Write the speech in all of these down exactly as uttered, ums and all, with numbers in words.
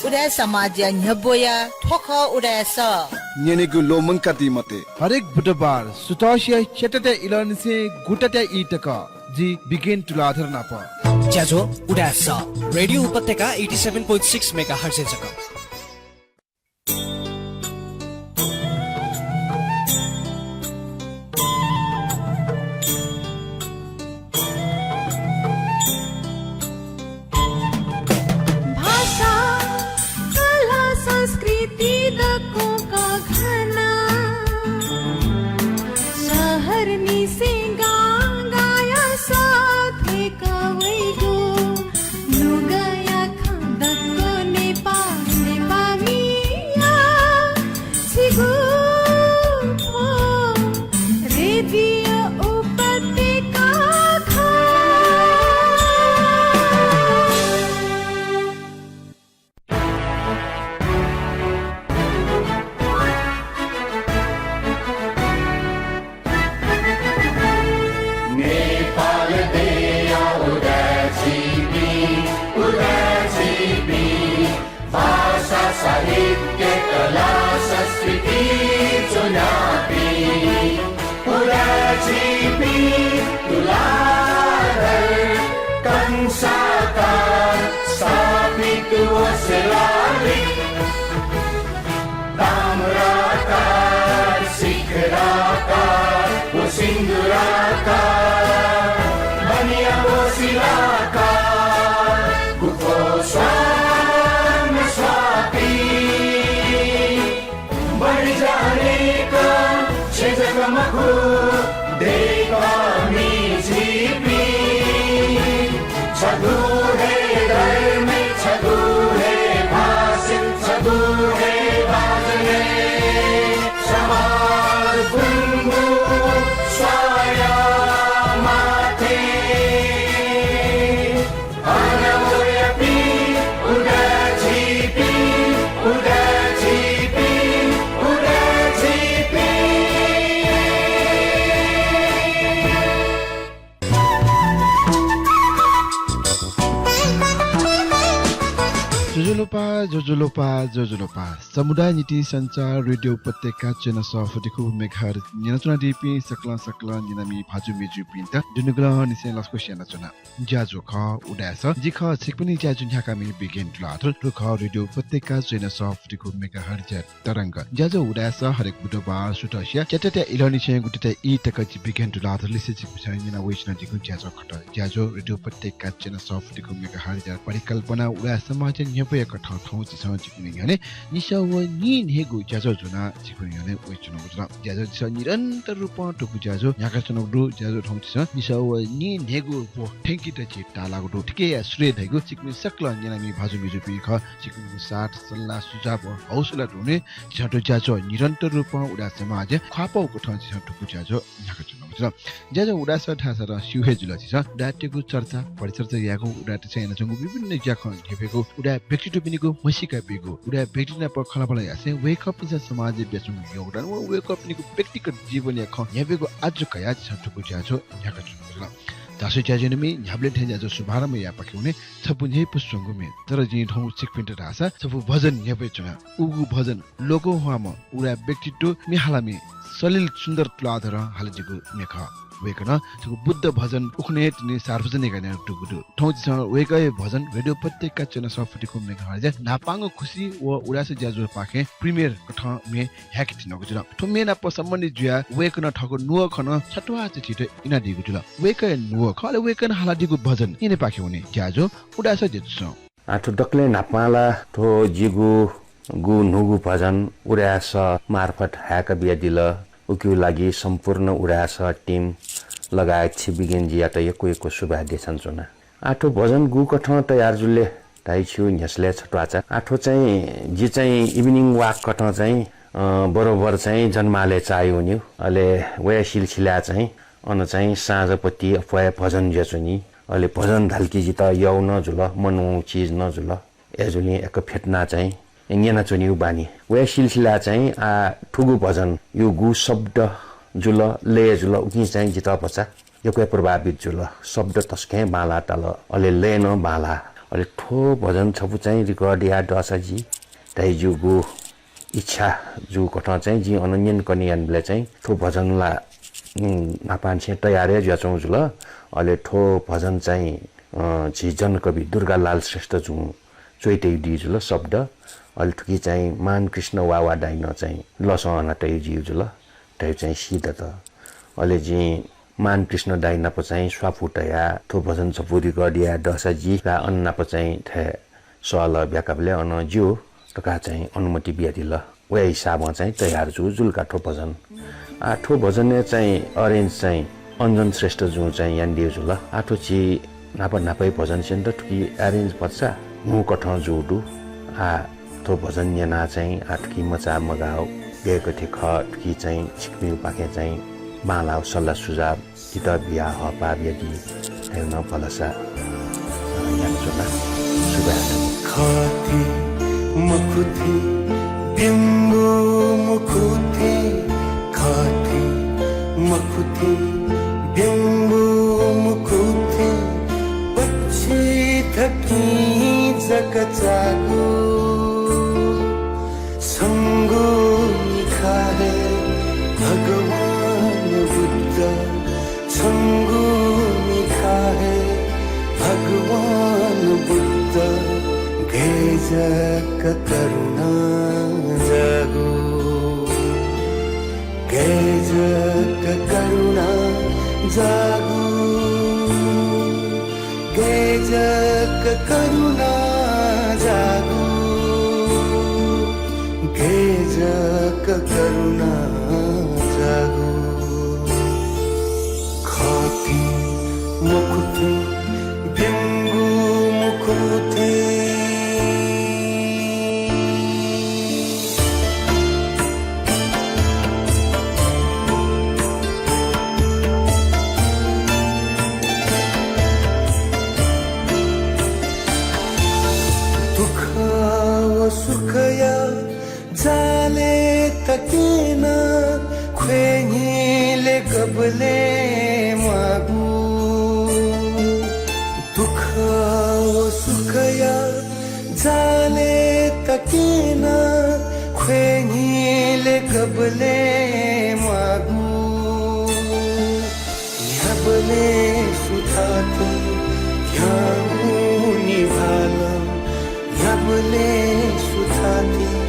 उदाय् समाजया न्ह्यब्वया थ्व खः उदाय् सः। न्यनेगु ल्वःमंकादी मते। हरेक बुधबार सुथसिया च्यातात्या इलंनिसें गुतात्या ई तक जि बिगेन तुलाधर नाप। ज्याझ्वः उदाय् सः, रेडियो उपत्यका eighty seven point six megahertz-य् जक। भाषा, कला, संस्कृति दक्वं का घना। शहरनिसें गां गाया सः थ्वय्क वइगु। नुगःया खँ दक्व नेपाः, नेपाःमिया छिगु थ्व रेडियो उपत्यका खः। नेपाल देय् उदाय् झीपिं, उदाय् झीपिं, भाषा, साहित्य, कला, संस्कृति च्वनापिं। उदाय् झीपिं तुलाधर, कंसाकार, स्थापित व शिलालिपि, ताम्राकार, शिखराकार व सिन्दुराकार, बनिया व शिलाकार, गुफो स्वर्ण स्वापी। बढी जानेक छेँ जक मखु, दय्कःमि झीपिं। छगू हे धर्मे, छगू हे भाषे, छगू हे बाजने, समाज गुंगू स्वाया माथे। अन वयापिं उदाय् झीपिं, उदाय् झीपिं, उदाय् झीपिं। ज्वजलपा, ज्वजलपा, ज्वजलपा। समुदाय निंतिं सञ्चार रेडियो उपत्यका च्वय् नं सः forty-two megahertz न्यनाच्वनादीपिं सकलें सकलें न्यनामि भाजु मय्जुपिन्त दुनुगलंनिसें लसकुस यानाच्वना। ज्याझ्वः खः उदाय् सः। जि खः छिकपिनि ज्याझ्वः न्ह्याकामि बिगेन तुलाधर। थ्व खः रेडियो उपत्यका च्वय् नं सः forty-two megahertz-या तरंग। ज्याझ्वः उदाय् सः हरेक बुधबार सुथसिया च्यातात्या इलंनिसें गुतात्या ई तक जि बिगेन तुलाधर लिसे छिकपिन्सं न्यना वयाच्वनादीगु ज्याझ्वः खः। ज्याझ्वः रेडियो उपत्यका च्वय् नं सः forty-two megahertz-या परिकल्पना उदाय् समाजया न्ह्यब्वया कथं थौं झीसं छिकपिनि न्ह्यःने निसः व नीन्हय्गु ज्याझ्वः ज्वनाः छिकपिनि न्ह्यःने वयाच्वनागु जुल। ज्याझ्वः झीसं निरन्तर रूपं थुगु ज्याझ्वः न्ह्याकाच्वनागु दु। ज्याझ्वः थौं झीसं निसः व नीन्हय्गु ब्व थ्यंकेत झी ताःलाःगु दु। थुकिया सुरय् धइगु छिकपिं सकलें न्यनामि भाजु मय्जुपिं खः। छिकपिनिगु साथ, सल्लाह, सुझाव व हौसला दुने झीसं थ्व ज्याझ्वः निरन्तर रूपं उदाय् समाजय् ख्वाःपाःगु कथं झीसं थुगु ज्याझ्वः न्ह्याकाच्वनागु जुल। ज्याझ्वः उदाय् सः धाःसा नं स्यू हे जुल झीसं उदाय्‌तय्‌गु चर्चा, परिचर्चा यायेगु, उदाय्‌तय्‌सं यानाच्वंगु विभिन्न ज्याखँ न्ह्यब्वयेगु, उदाय् व्यक्तित्वपिनिगु म्हसीका बीगु, उदाय् व्यक्ति नाप खँल्हाबल्हा यासें वय्‌कःपिन्सं समाजय् बियाच्वंगु योगदान व वय्‌कःपिनिगु व्यक्तिगत जीवनया खँ न्ह्यब्वयेगु आजु कयाः झीसं थुगु ज्याझ्वः न्ह्याकाच्वनागु जुल। झासँ ज्याझ्वःम्ये न्ह्याबलें थें ज्याझ्वः शुभारम्भ यायेपाखे वने छपु न्ह्यइपुसे च्वंगु म्ये। तर जिं थौं छिकपिन्त धाःसा छपु भजन न्ह्यब्वये च्वना। उगु भजन लोकंह्वाःम्ह उदाय् व्यक्तित्व, म्ये हालामि सलिल सुन्दर तुलाधरं हालादीगु म्ये खः। वय्‌कलं छगू बुद्ध भजन उखुन्हु हे तिनि सार्वजनिक यानातःगु दु। थौं झीसं वय्‌कःया भजन रेडियो उपत्यका च्वय् नं सः forty-two megahertz-या न्हापांगु खुसि व उदाय् सः ज्याझ्वःपाखें premiere कथं म्ये न्ह्याके तिनागु जुल। थ्व म्ये नाप सम्बन्धित जुयाः वय्‌कलं थःगु नुगः खँ नं छत्वाःचा झीत इनादीगु जुल। वय्‌कःया नुगः खः, अले वय्‌कलं हालादीगु भजन न्यनेपाखे वने। ज्याझ्वः उदाय् सः ज्याझ्वलय्। आः थ्व दकलय् न्हापां ला थ्व जिगु गु न्हूगु भजन उदाय् सः मार्फत हाय्‌का बियादिल। उकिया लागि सम्पूर्ण उदाय् सः team लगायत छि बिगेनजीयात यक्व यक्व सुभाय् देछानाच्वना। आः थ्व भजन गुकथं तयार जुल धाइ छिगु न्ह्यसःलय् छत्वाःचा। आः थ्व चाहिँ जि चाहिँ evening walk कथं चाहिँ, अ, बरोबर चाहिँ जनमालय् चाःहिउ वनीगु। अले वया सिलसिलाय् चाहिँ अन चाहिँ साँझपति अप्वः हे भजन जुयाच्वनी। अले भजन धाल कि जितः यःगु नं जुल, मनूगु चिज नं जुल। अय्‌जूगुलिं यक्व फ्यतुना चाहिँ न्यनाच्वनीगु बानी। वया सिलसिलाय् चाहिँ आः थुगु भजनया गु शब्द जुल, लय जुल, उकिं चाहिँ जितः भचा यक्व हे प्रभावित जुल। शब्द तसकं हे बांलाः ताल, अले लय नं बांलाः। अले थ्व भजन छपु चाहिँ record याये दःसा जि धाइ ज्यूगु इच्छा जूकथं चाहिँ जिं अन न्यन कने यानाबलय् चाहिँ थ्व भजन ला, उम्, न्हापांनिसें तयार हे जुयाच्वंगु जुल। अले थ्व भजन चाहिँ, अ, झी जनकवि दुर्गालाल श्रेष्ठ जुं च्वयातयादी जुल शब्द। अले थुकी चाहिँ मानकृष्ण वावा दाइनं चाहिँ लसं हनातयादी जुल। थ्व चाहिँ सिधत। अले जिं मानकृष्ण दाइ नाप चाहिँ स्वापू तयाः थ्व भजन छपु record याये दःसा जि ला अन नाप चाहिँ थ्व सहलह ब्याकाबलय् अन ज्यू धकाः चाहिँ अनुमति बियादिल। वया हिसाबं चाहिँ तयार जू जुल का थ्व भजन। आ, थ्व भजनय् चाहिँ arrange चाहिँ अञ्जन श्रेष्ठ जुं चाहिँ यानादी जुल। आ, थ्व झी न्हापा न्हापाया भजन स्यनेत थुकी arrange भचा न्हूकथं जू दु। आ, थ्व भजन न्यनाः चाहिँ आ थुकी मचाः मगाः गय् गथे खः थुकी चाहिँ छिकपिनिगु पाखें चाहिँ बांलाःगु सल्लाह सुझाव जितः बियाः हःपाः बियादी धयागु नं भलसा, अ, यानाच्वना। सुभाय्। खः थें मखु थें, ब्यंगू मखु थें, खः थें मखु थें, ब्यंगू मखु थें, पक्षी थकिं जक चाःगु। छंगु मिखा हे भगवान बुद्ध, छंगु मिखा हे भगवान बुद्ध, गय् जक करुणा जाःगु, गय् जक करुणा जाःगु। गय् जक करुणा जाःगु, गय् जक करुणा जाःगु। खः थें मखु थें, ब्यंगू मखु थें। दुःख व सुखया जालय् तकें नं ख्वय् न्हिले गबलें म्वाःगु। दुःख व सुखया जालय् तकें नं ख्वय् न्हिले गबलें म्वाःगु। न्ह्याबलें सुथाथें ह्याउँनि भालं, न्ह्याबलें सुथाथें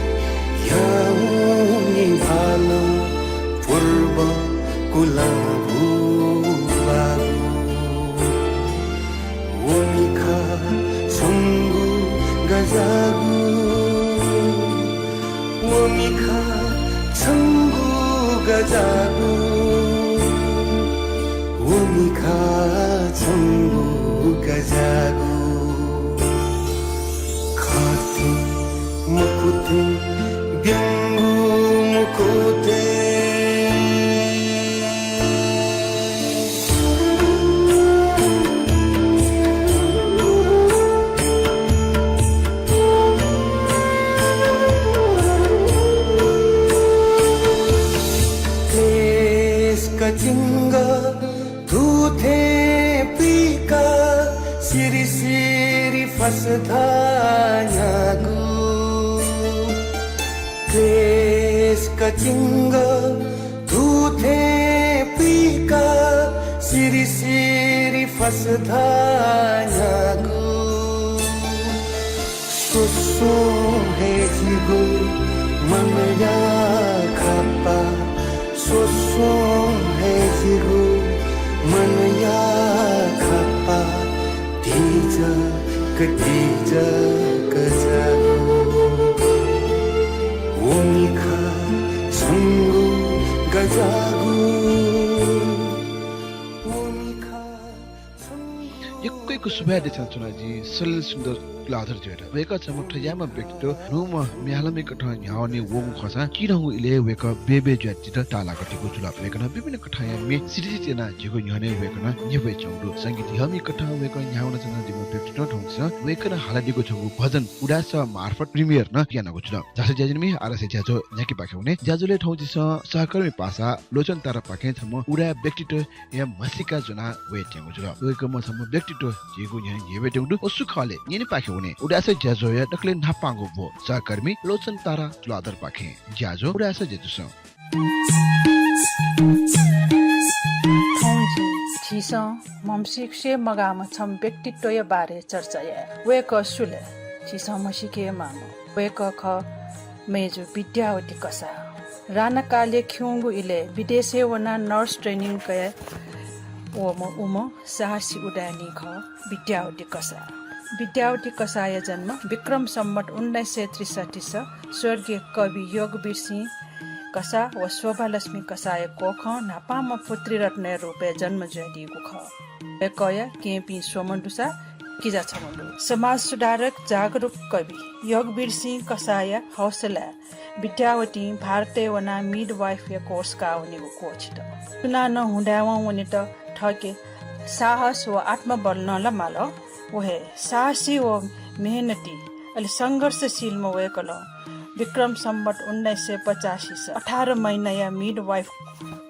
ह्याउँनि भालं, पूर्वं कुलां भूभागु। व मिखा छंगु गजाःगु, व मिखा छंगु गजाःगु, व मिखा छंगु गजाःगु। खः थें मखु थें, ब्यंगू मखु थें। क्लेश कचिंग धू थें पुइका सिरि सिरि फसं धाःगु। क्लेश कचिंग धू थें पुइका सिरि सिरि फसं धाःगु। स्वस्वं हे जिगु मनया खापा, स्वस्वं हे जिगु मनया खापा, तिजक तिजक जाःगु। व मिखा छंगु गजाःगु, व मिखा छंगु। यक्व यक्व सुभाय् देछानाच्वना जिं सलिल सुन्दर तुलाधरजुयात। वय्कः छम्ह थज्याःम्ह व्यक्तित्व, न्हूम्ह म्ये हालामि कथं न्ह्यावने वःम्ह खःसां चिधंगु इलय् वय्कः बय्बय् जुयाः जितः ताःलाक दीगु जुल। वय्कलं विभिन्न कथंया म्ये सिधि चिधि यानाः झीगु न्ह्यःने वय्कलं न्ह्यब्वयाच्वंगु दु। संगीत ह्यःमि कथं वय्कः न्ह्यावनाच्वनादीम्ह व्यक्तित्वं थौंकन्हय् वय्कलं हालादीगु छगू भजन उदास मार्फत premiere नं यानागु जुल। झासँ ज्याझ्वःमि, आः ला ज्याझ्वः न्ह्याकेपाखे वने। ज्याझ्वलय् थौं झीसं सहकर्मी पासा लोचन तारापाखें छम्ह उदाय् व्यक्तित्वया म्हसीका ज्वनाः वयेत्यंगु जुल। वय्कःम्ह छम्ह व्यक्तित्व झीगु न्ह्यःने न्ह्यब्वयादीगु दु। व सु खः ले न्यनेपाखे वने। उदाय् सः ज्याझ्वःया दकलय् न्हापांगु ब्व सहकर्मी लोचन तारा तुलाधरपाखें। ज्याझ्वः उदाय् सः ज्याझ्वलय्। थौं झीसं म्हमसीसे मगाःम्ह छम्ह व्यक्तित्वया बारे चर्चा याये। वय्कः सु ले? झीसं म्हसीके माःम्ह। वय्कः खः मय्जु विद्यावती कसाः। राणाकालया खिउँगु इलय् विदेशय् वनाः nurse training कयाः वःम्ह उम्ह साहसी उदाय्नी खः विद्यावती कसाः। विद्यावती कसाःया जन्म विक्रम सम्वत उन्नाइस सय त्रिसठ्ठी स स्वर्गीय कवि योगवीर सिंह कसाः व शोभालक्ष्मी कसाःया कोखं न्हापांम्ह पुत्री रत्नया रूपय् जन्म जुयादीगु खः। वय्कःया केहेँपिं स्वम्ह दुसा किजा छम्ह दु। समाज सुधारक, जागरुक कवि योगवीर सिंह कसाःया हौसलाय् विद्यावतीं भारतय् वनाः midwife या course काः वनेगु क्वःछित। सुनानं हुँडाय्वं वनेत थःके साहस व आत्मबल नं ला माल। व हे साहसी व मेहनती, अले संघर्षशीलम्ह वय्कलं विक्रम सम्वत उन्नाइस सय पचासी स अठार महिनाया midwife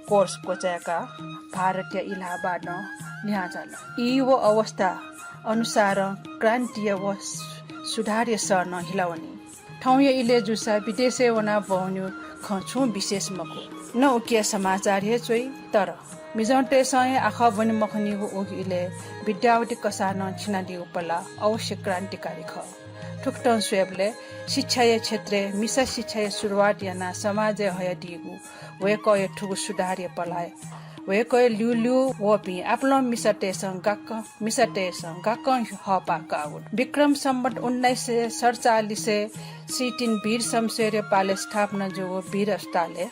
course क्वचाय्काः भारतया इलाहाबादं लिहां झाल। ई व अवस्था अनुसारं क्रान्तिया व सु-, सुधारया सः नं हिलावनी। थौंया इलय् जूसा विदेशय् वनाः ब्वःवनेगु खँ छुं विशेष मखु। न उकिया समाचार हे च्वइ, तर मिजंतय्सं हे आखः ब्वने मखनीगु उगु इलय् विद्यावती कसाः नं छिनादीगु पलाः अवश्य क्रान्तिकारी खः। थुकथं स्वयेबलय् शिक्षाया क्षेत्रय् मिसा शिक्षाया सुरुवात यानाः समाजय् हयादीगु वय्कःया थुगु सुधारया पलाः वय्कःया ल्यूल्यू वःपिं आपालं मिसातय्सं गाक्क, मिसातय्सं गाक्कं हःपाः काःगु दु। विक्रम सम्वत उन्नाइस सय सतचालिसय् सिटिन वीर शमशेरया पालय् स्थापना जूगु वीर अस्पतालय्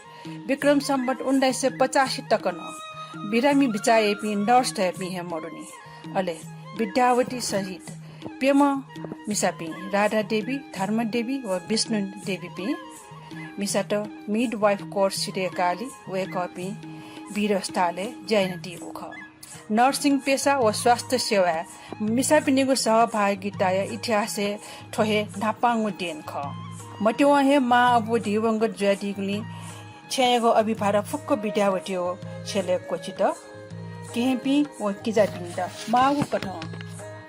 विक्रम सम्वत उन्नाइस सय पचासी तक नं बिरामी बिचाः याइपिं nurse धयापिं हे मदुनि। अले विद्यावती सहित प्यम्ह मिसापिं राधा देवी, धर्म देवी व विष्णु देवीपिं मिसात midwife course सिधय्कालि वय्कःपिं वीर अस्पतालय् ज्या यानादीगु खः। Nursing पेसा व स्वास्थ्य सेवाय् मिसापिनिगु सहभागिताया इतिहासय् थ्व हे न्हापांगु देन खः। मतिवं हे मां अबु दिवंगत जुयादीगुलिं छेँयागु अभिभार फुक्क विद्यावती व छेलय् क्वःछित। केहेँपिं व किजापिन्त माःगु कथं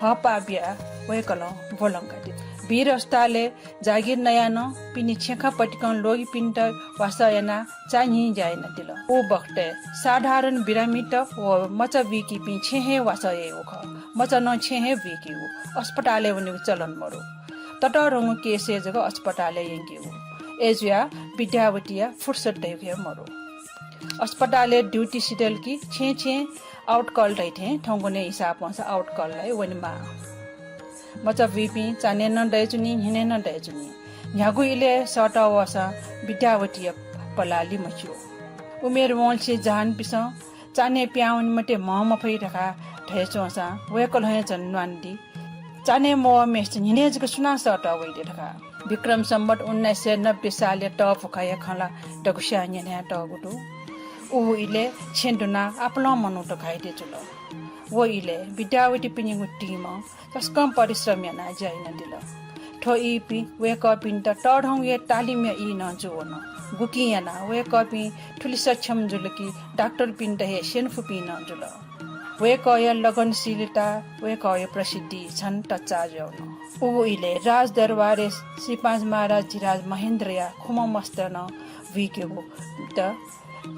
हःपाः बियाः वय्कलं ब्वलंकादिल। वीर अस्पतालय् जागिर नयाः नं पिने छेँखा पतिकं ल्वगिपिन्त वासः यानाः चान्हि ज्या यानादिल। उ बखतय् साधारण बिरामीत व मचा बुइकीपिं छेँ हे वासः याइगु खः। मचा नं छेँ हे बुइकीगु, अस्पतालय् वनेगु चलन मदु। ततःधंगु केसय् जक अस्पतालय् यंकीगु। अय्जुयाः विद्यावतीया फुर्सद धइगु हे मदु। अस्पतालय् duty सिधल कि छेँ छेँ out call धइथें थौंकन्हय् हिसाबं स out call लाइ वनेमाः। मचा बुइपिं चान्हय् नं दयाच्वनी, न्हिनय् नं दयाच्वनी। न्ह्यागु इलय् सःतः वःसां विद्यावतीया पलाः लिमच्यू। उमेर वंलिसे जहानपिसं चान्हय् पिहां वने मते, म्ह मफइ धकाः धयाच्वंसां वय्कलं हे झन न्वानादी। चान्हय् मवःम्हेसित न्हिनय् जक सुनां सःतः वइदे धकाः। विक्रम सम्वत उन्नाइस सय नब्बे सालया तःभुखाया खँ ला दक्वस्यां न्यनातःगु दु। उ इलय् छेँ दुनाः आपालं मनूत घाइते जुल। व इलय् विद्यावतीपिनिगु team-ं तसकं परिश्रम यानाः ज्या यानादिल। थ्व ईपिं वय्कःपिन्त तःधंगु हे तालिमया ई नं जूवन। गुकिं यानाः वय्कःपिं थुलि सक्षम जुल कि डाक्टरपिन्त हे स्यनेफुपिं नं जुल। वय्कःया लगनशीलता, वय्कःया प्रसिद्धि झन तच्चाः जुयावन। उगु इलय् राजदरबारय् सिपाँज महाराज धिराज महेन्द्रया खुम्ह मस्त नं बुइकेगु त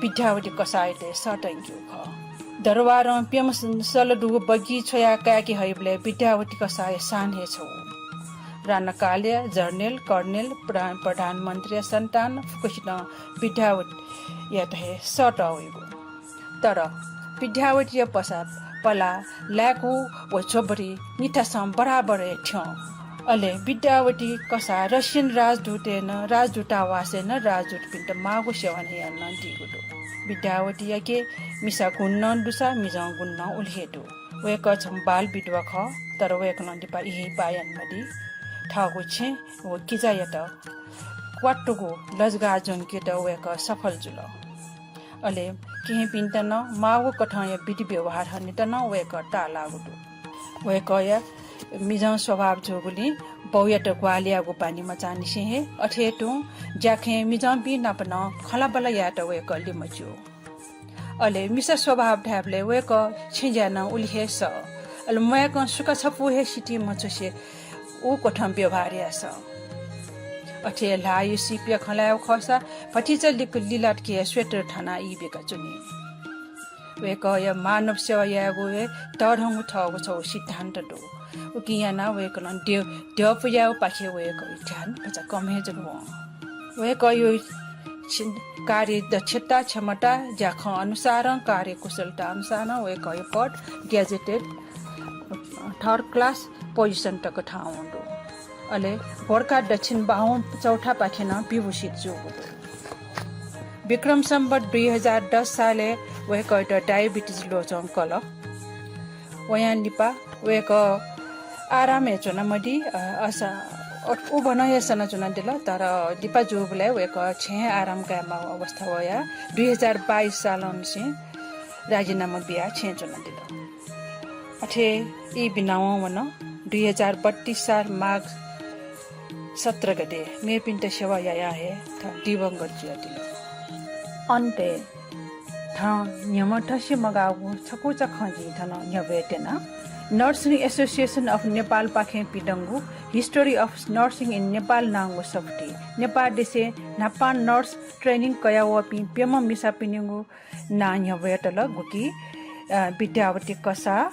विद्यावती कसाःयात सःतंकेगु खः। दरबारं प्यम्ह स-, सल दुगु बग्गी छ्वयाः काय्के हइबलय् विद्यावती कसाःया शान हे छगू। राणाकालया जर्नेल, कर्नेल, प्रा-, प्रधानमन्त्रीया सन्तान फुक्कसितं विद्यावतीयात हे सःतः वइगु। तर विद्यावतीया पसा पलाः लाय्कू व झ्वबरी निथासं बराबर हे थ्यं। अले विद्यावती कसाः रसियन राजदूतय् नं, राजदूतावासय् नं राजदूतपिन्त माःगु सेवा नं यानादीगु दु। विद्यावतीयाके मिसा गुण नं दुसा मिजं गुण नं उलि हे दु। वय्कः छम्ह बाल विधवा खः, तर वय्कलं लिपा इहिपाः यानामदी। थःगु छेँ व किजायात क्वातुगु लजगाः ज्वंकेत वय्कः सफल जुल। अले केहेँपिन्त नं माःगु कथंया विधि व्यवहार हनेत नं वय्कः ताःलाःगु दु। वय्कःया मिजं स्वभाव जूगुलिं बौयात ग्वाहालि याःगु बानी मचांनिसें हे अथे हे तुं ज्याखँय् मिजंपिं नाप नं खँल्हाबल्हा यायेत वय्कः लिमच्यू। अले मिसा स्वभाव धायेबलय् वय्कः छेँज्याय् नं उलि हे सः। अले म्वाय्कं सुका छपु हे सितिं मछ्वसे उ क्वथं व्यवहार याःसा। अथे हे ल्हाःया सिपया खँ ल्हायेगु खःसा भतिचा लिक लिलात के स्वेटर थानाः ई बिका च्वनी। वय्कःया मानव सेवा यायेगु हे तःधंगु थःगु छगू सिद्धान्त दु। उकिं यानाः वय्कलं द्यः-, द्यःपुयाःगु पाखे वय्कःया ध्यान भचा कम हे जक वं। वय्कःया छि-, कार्य दक्षता, क्षमता, ज्याखँ अनुसारं, कार्य कुशलता अनुसारं वय्कःया पद gazetted third class position तक थाहां वंगु दु। अले भोर्खा दक्षिण बाहुं चौथापाखें नं विभूषित जूगु दु। विक्रम सम्वत दुई हजार दस सालय् वय्कःयात diabetes ल्वचं कल। वयां लिपा वय्कः आराम हे च्वनामदी, अ, अस-, अ, उबनं हे सनाच्वनादिल, तर लिपा जूबलय् वय्कः छेँय् आराम कायेमाःगु अवस्था वयाः दुई हजार बाइस सालंनिसें राजीनामा बियाः छेँय् च्वनादिल। अथे ई बिनावं वन। दुई हजार बत्तीस साल माघ सत्र गते मेपिन्त सेवा यायां हे थः दिवंगत जुयादिल। अन्तय् थन न्ह्यम्ह थसे मगाःगु छकूचा खँ जिं थन न्ह्यब्वये त्यना। Nursing Association of Nepal पाखें पिदंगु History of Nursing in Nepal नांगु सफुती नेपाल देशय् न्हापां nurse training कयावःपिं प्यम्ह मिसापिनिगु नां न्ह्यब्वयेत ल गुकी, अ, विद्यावती कसाः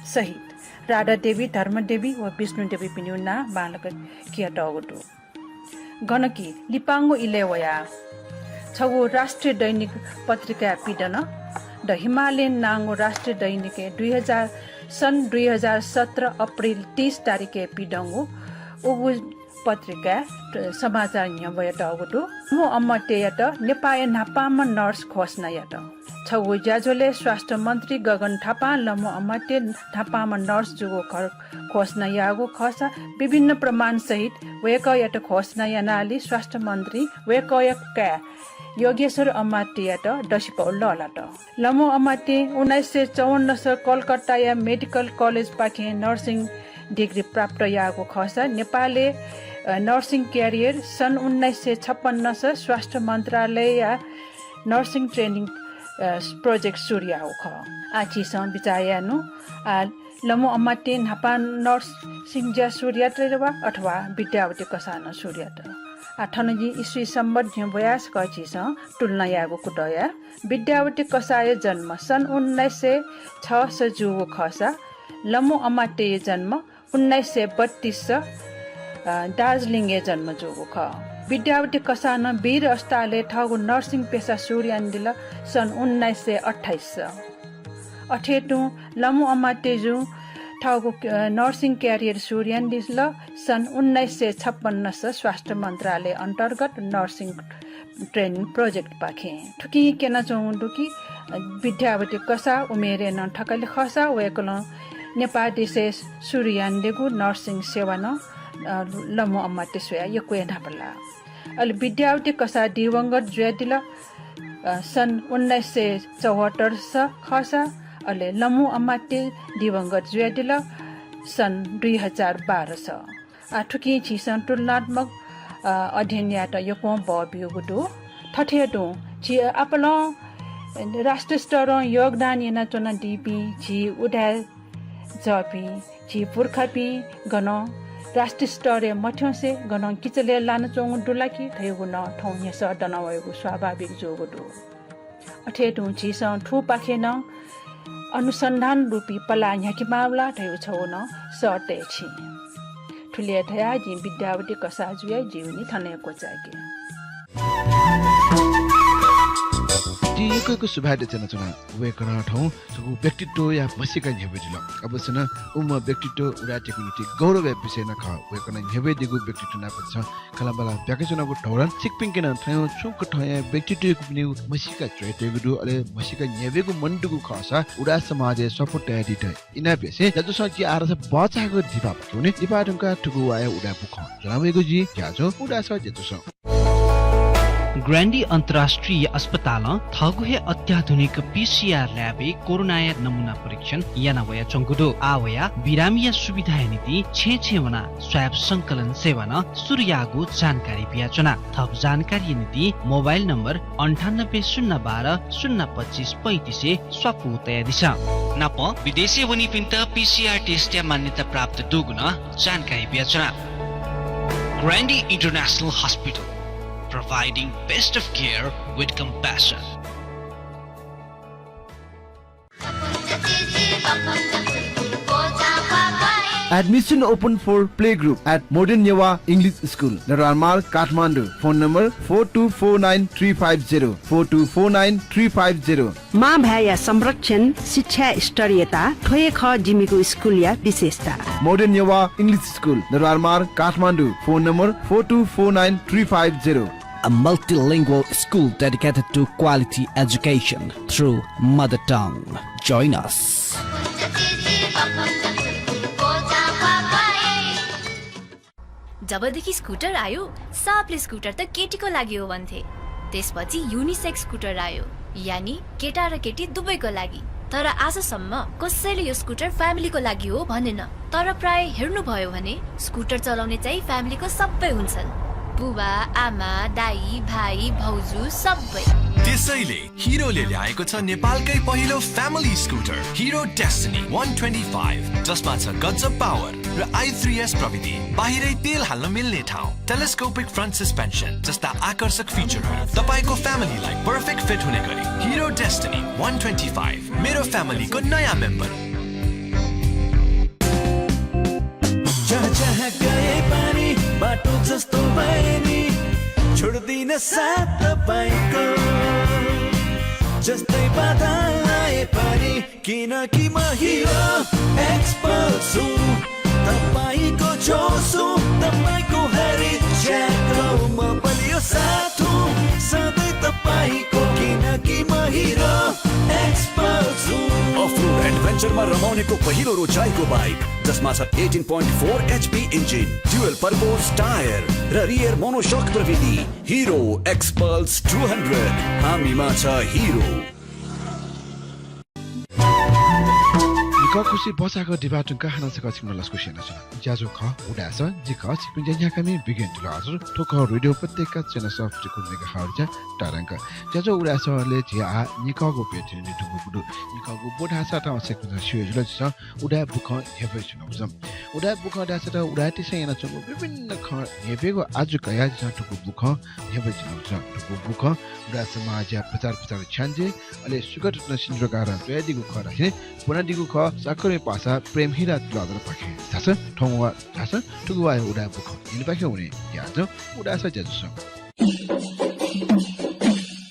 सहित राधा देवी, धर्म देवी व विष्णु देवीपिनिगु नां बांलाक कियातःगु दु। गन कि लिपांगु इलय् वयाः छगू राष्ट्रिय दैनिक पत्रिकाय् पिदन। The Himalayan नांगु राष्ट्रिय दैनिकय् दुई हजार, सन् दुई हजार सत्र अप्रिल तीस तारिखय् पिदंगु उगु पत्रिकाय् समाचार न्ह्यब्वयातःगु दु। लमु अमात्ययात नेपाःया न्हापांम्ह nurse घोषणा यात। छगू ज्याझ्वलय् स्वास्थ्य मन्त्री गगन थापां लमु अमात्य न्हापांम्ह nurse जूगु घ-, घोषणा याःगु खःसा विभिन्न प्रमाण सहित वय्कःयात घोषणा यानालि स्वास्थ्य मन्त्री वय्कःया काय् योगेश्वर अमात्ययात दसिपौ लःल्हात। लमु अमात्यं उन्नाइस सय चौवन्नस कलकत्ताया medical college पाखें nursing degree प्राप्त याःगु खःसा नेपालय्, अ, nursing career सन् उन्नाइस सय छप्पन्नस स्वास्थ्य मन्त्रालयया nursing training, अ, project सुरु याःगु खः। आः झीसं बिचाः याये नु, आः लमु अमात्यं न्हापां nursing ज्या सुरु यात वा अथवा विद्यावती कसाः नं सुरु यात। आः थन जिं इस्वी सम्वत न्ह्यब्वयाः सकल झीसं तुलना यायेगु कुतः याये। विद्यावती कसाःया जन्म सन् उन्नाइस सय छस जूगु खःसा लमु अमात्यया जन्म उन्नाइस सय बत्तीस, अ, दार्जिलिङय् जन्म जूगु खः। विद्यावती कसाः नं वीर अस्पतालय् थःगु nursing पेशा सुरु यानादिल सन् उन्नाइस सय अट्ठाइस। अथे तुं लमु अमात्यजुं थःगु, अ, nursing career सुरु यानादिल सन् उन्नाइस सय छप्पन्नस स्वास्थ्य मन्त्रालय अन्तर्गत nursing training project पाखें। थुकिं क्यनाच्वंगु दु कि, अ, विद्यावती कसाः उमेरय् नं थकालि खःसा वय्कलं नेपाः देशय् सुरु यानादीगु nursing सेवा नं, अ, लमु अमात्य स्वयाः यक्व हे न्हापा लाः। अले विद्यावती कसाः दिवंगत जुयादिल, अ, सन् उन्नाइस सय चौहत्तरस खःसा, अले लमु अमात्य दिवंगत जुयादिल सन् दुई हजार बाह्रस। आः थुकिं झीसं तुलनात्मक, अ, अध्ययन यायेत यक्वं बः ब्यूगु दु। थथे तुं झी आपालं राष्ट्रिय स्तरं योगदान यानाच्वनादीपिं झी उदाय् जःपिं झी पुर्खापिं गनं राष्ट्रिय स्तरय् मथ्यंसे गनं किचलय् लानाच्वंगु दु ला कि धयागु नं थौं न्ह्यसः दनावयेगु स्वाभाविक जूगु दु। अथे तुं झीसं थुपाखें नं अनुसन्धान रूपी पलाः न्ह्याकेमाःगु ला धयागु छगू नं सः तये छिं। थुलि हे धयाः जिं विद्यावती कसाःजुया जीवनी थन हे क्वचायेके। जिं यक्व यक्व सुभाय् देछानाच्वना। वय्कलं थौं छगू व्यक्तित्वया म्हसीका न्ह्यब्वयादिल। अवश्य नं उम्ह व्यक्तित्व उदाय्‌तय्‌गु निंतिं गौरवया विषय नं खः। वय्कलं न्ह्यब्वयादीगु व्यक्तित्व नाप झीसं खँल्हाबल्हा ब्याकेच्वनागु धुंकल। छिकपिन्के नं थौं छुं कथंया व्यक्तित्वयापिनिगु म्हसीका च्वयातयागु दु, अले म्हसीका न्ह्यब्वयेगु मन दुगु खःसा उदाय् समाजय् स्वापू तयादीत इनाप यासें ज्याझ्वलं जि आराधना बचाःगु दिपाः पाखे वने। दिपाः धुंकाः थुगु वाःया उदाय् बुखँ ज्वना वयागु जिं ज्याझ्वः उदाय् सः ज्याझ्वलय्। ग्रान्डी अन्तर्राष्ट्रिय अस्पतालं थःगु हे अत्याधुनिक पीसीआर ल्याबय् कोरोनाया नमुना परीक्षण याना वयाच्वंगु दु। आः वयाः बिरामीया सुविधाया निंतिं छेँय् छेँय् वनाः स्वाब संकलन सेवा नं सुरु याःगु जानकारी बियाच्वना। थप जानकारीया निंतिं मोबाइल नम्बर अन्ठानब्बे शून्य बाह्र शून्य पच्चिस पैँतिसय् स्वापू तयादिसँ। नापं विदेशय् वनीपिन्त पीसीआर टेस्टया मान्यता प्राप्त दुगु नं जानकारी बियाच्वना। Grande International Hospital, providing best of care with compassion. Admission open for playgroup at Modern Newa English School, Nararmar, Kathmandu. Phone number four two four nine three five zero, four two four nine three five zero. मां भाय्‌या संरक्षण, शिक्षा स्तरीयता, थ्व हे खः जिमिगु स्कुलया विशेषता। Modern Newa English School, Nararmar, Kathmandu. Phone number four two four nine three five zero. A multilingual school dedicated to quality education through mother tongue. Join us. जबदेखि स्कुटर आयो, सबले स्कुटर त केटीको लागि हो भन्थे। त्यसपछि युनिसेक्स स्कुटर आयो, यानि केटा र केटी दुवैको लागि। तर आजसम्म कसैले यो स्कुटर फ्यामिलीको लागि हो भनेन। तर प्राय हेर्नुभयो भने स्कुटर चलाउने चाहिँ फ्यामिलीको सबै हुन्छन्। बुबा, आमा, दाइ, भाइ, भाउजू सबै। त्यसैले हिरोले ल्याएको छ नेपालकै पहिलो फ्यामिली स्कुटर हिरो डेस्टिनी वान ट्वेन्टी फाइभ, जसमा छ गजब पावर र आई थ्री एस प्रविधि। बाहिरै तेल हाल्न मिल्ने ठाउँ, टेलिस्कोपिक फ्रन्ट सस्पेन्सन जस्ता आकर्षक फिचरहरू। तपाईंको फ्यामिलीलाई पर्फेक्ट फिट हुने गरी हिरो डेस्टिनी वान ट्वेन्टी फाइभ, मेरो फ्यामिलीको नयाँ मेम्बर। जहाँ जहाँ गए पनि बाटो जस्तो भए नि, छोड्दिन साथ तपाईंको। जस्तै बाधा आए पनि, किनकि म हिरो एक्सपल्स हुँ। तपाईंको जोस हुँ, तपाईंको हरेक ज्याको म बलियो साथ हुँ, सधैं तपाईंको, किनकि म हिरो एक्सपल्स हुँ। अफ रोड एडभेन्चरमा रमाउनेको पहिलो रोचाइको बाइक, जसमा छ eighteen point four HP engine, dual purpose tyre र रियर मोनोसक प्रविधि। हिरो एक्सपल्स टू हन्ड्रेड, हामीमा छ हिरो। निकः खुसि बचाःगु दिपाः धुंकाः हानं छकः छिकपिन्त लसकुस यानाच्वना। ज्याझ्वः खः उदाय् सः, जि खः छिकपिनि ज्या न्ह्याकामि बिगेन तुलाधर। थ्व खः रेडियो उपत्यका चय्न्हय् सः फिफ्टी टू मेगाहर्ट्जया तरंग। ज्याझ्वः उदाय् सः अले झी आः निकःगु प्यथें निदुगु दु। निकःगु बु धाःसा थौं छिकपिन्सं स्यू हे जुल, झीसं उदाय् बुखँ न्ह्यब्वयाच्वनागु जुल। उदाय् बुखँ धाःसा त उदाय्‌तय्‌सं यानाच्वंगु विभिन्न खँ न्ह्यब्वयेगु आजु कयाः झीसं थुगु बुखँ न्ह्यब्वयाच्वनागु जुल। थुगु बुखँ उदाय् समाजया प्रचार प्रसार छ्याञ्जे, अले सुगत रत्न सिन्दुरकारं च्वयादीगु खः धासें ब्वनादीगु खः साकरमि पासा प्रेम हिरा तुलाधरपाखें। झासँ थौं वा, झासँ थुगु वाःया उदाय् बुखँ न्यनेपाखे वने। ज्याझ्वः उदाय् सः, ज्याझ्वः सः।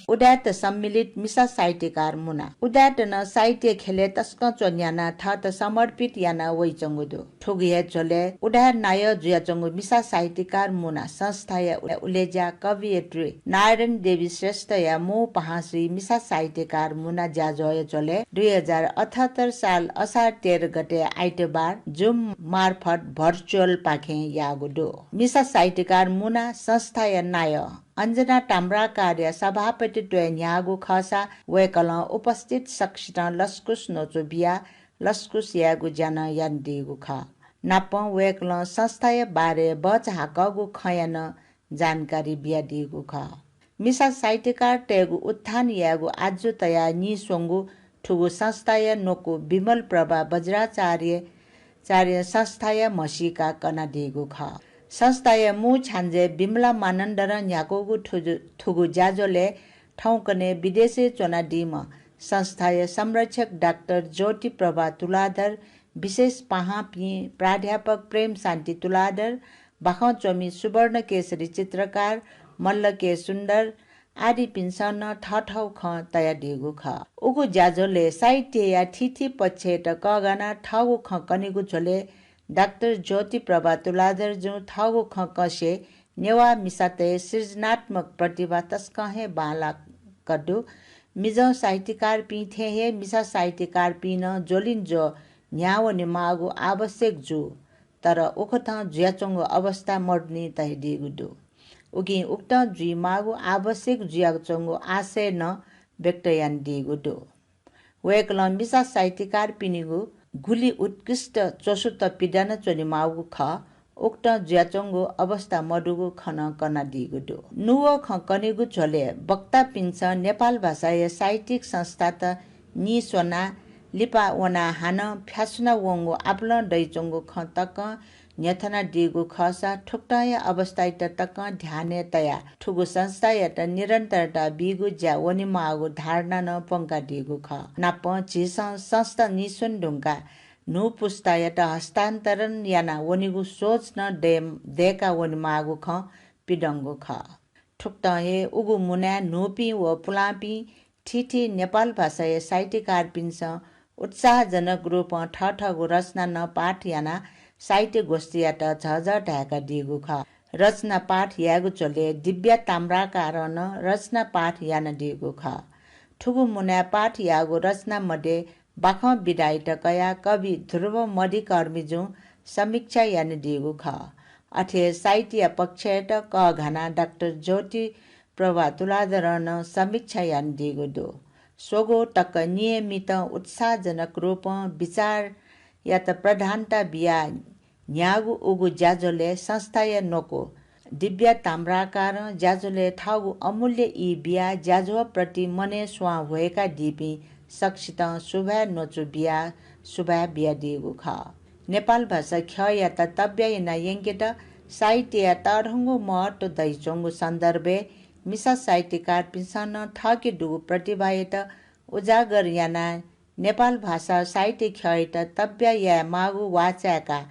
उदाय्‌त सम्मिलित मिसा साहित्यकार मुना। उदाय्‌त नं साहित्य ख्यलय् तसकं च्वन्यानाः थःत समर्पित याना वइच्वंगु दु। थुगु हे झ्वलय् उदाय् नायः जुयाच्वंगु मिसा साहित्यकार मुना संस्थाया उलेज्या कवयित्री नारायणी देवी श्रेष्ठया मू पाहांसुइ मिसा साहित्यकार मुना ज्याझ्वःया झ्वलय् दुई हजार अठहत्तर साल असार तेह्र गते आइतबार Zoom मार्फत virtual पाखें याःगु दु। मिसा साहित्यकार मुना संस्थाया नायः अञ्जना ताम्राकारया सभापतित्वय् न्ह्याःगु खःसा वय्‌कलं उपस्थित सकसितं लसकुस न्वचु बियाः लसकुस यायेगु ज्या नं यानादीगु खः। नापं वय्‌कलं संस्थाया बारे बचाहाकःगु खँया नं जानकारी बियादीगु खः। मिसा साहित्यकारतय्‌गु उत्थान यायेगु आजु तयाः नीस्वंगु थुगु संस्थाया न्वकू विमल प्रभा वज्राचार्य, चार्यं संस्थाया म्हसीका कनादीगु खः। संस्थाया मू छ्याञ्जे विमला मानन्धरं न्ह्याकूगु थुजु-, थुगु ज्याझ्वलय् थौंकन्हय् विदेशय् च्वनादीम्ह संस्थाया संरक्षक डाक्टर ज्योति प्रभा तुलाधर, विशेष पाहांपिं प्राध्यापक प्रेम शान्ति तुलाधर, बाखंच्वमि सुवर्ण केशरी चित्रकार, मल्ल के सुन्दर आदिपिन्सं नं थःथःगु खँ तयादीगु खः। उगु ज्याझ्वलय् साहित्यया थीथी पक्षय्‌त कःघानाः थःगु खँ कनीगु झ्वलय् डाक्टर ज्योति प्रभा तुलाधरजुं थःगु खँ कंसे नेवाः मिसातय् सृजनात्मक प्रतिभा तसकं हे बांलाक दु। मिजं साहित्यकारपिं थें हे मिसा साहित्यकारपिं नं ज्वलिंज्वः न्ह्यावनेमाःगु आवश्यक जू। तर उकथं जुयाच्वंगु अवस्था मदुनि धयादीगु दु। उकिं उकथं जुइमाःगु आवश्यक जुयाच्वंगु आशय नं व्यक्त यानादीगु दु। वय्कलं मिसा साहित्यकारपिनिगु गुलि उत्कृष्ट च्वसुत पिदना च्वनेमाःगु खः, उकथं जुयाच्वंगु अवस्था मदुगु खँ नं कनादीगु दु। नुगः खँ कनेगु झ्वलय् वक्तापिन्सं नेपाल भाषाया साहित्यिक संस्थात नीस्वनाः लिपा वनाः हानं फ्यासुना वंगु आपालं दइच्वंगु खँ तकं न्ह्यथनादीगु खःसा थुकथंया अवस्थायात तकं ध्यानय् तयाः थुगु संस्थायात निरन्तरता बीगु ज्या वनेमाःगु धारणा नं प्वंकादीगु खः। नापं झीसं संस्था नीस्वने धुंकाः न्हू पुस्तायात हस्तान्तरण याना वनेगु सोच नं दय-, दय्का वनेमाःगु खँ पिदंगु खः। थुकथं हे उगु मुनाय् न्हूपिं व पुलांपिं थीथी नेपाल भाषाया साहित्यकारपिन्सं उत्साहजनक रूपं थःथःगु रचना नं पाठ यानाः साहित्य गोष्ठीयात झःझः धाय्कादीगु खः। रचना पाठ यायेगु झ्वलय् दिव्या ताम्राकारं नं रचना पाठ यानादीगु खः। थुगु मुनाय् पाठ याःगु रचना मध्ये बाखं विधायात कयाः कवि ध्रुव मधिकर्मीजुं समीक्षा यानादीगु खः। अथे साहित्यया पक्षयात कःघानाः डाक्टर ज्योति प्रभा तुलाधरं नं समीक्षा यानादीगु दु। स्वगू तक नियमितं उत्साहजनक रूपं विचारयात प्रधानता बियाः न्ह्याःगु उगु ज्याझ्वलय् संस्थाया न्वकू दिव्या ताम्राकारं ज्याझ्वलय् थःगु अमूल्य ई बियाः ज्याझ्वःप्रति मनय् स्वां ह्वय्कादीपिं सकसितं सुभाय् न्वचु बियाः सुभाय् बियादीगु खः। नेपाल भाषा ख्यःयात तब्या याना यंकेत साहित्यया तःधंगु महत्व दइच्वंगु सन्दर्भय् मिसा साहित्यकारपिन्सं नं थःके दुगु प्रतिभायात उजागर यानाः नेपाल भाषा साहित्य ख्यःयात तब्या यायेमाःगु वाःचाय्काः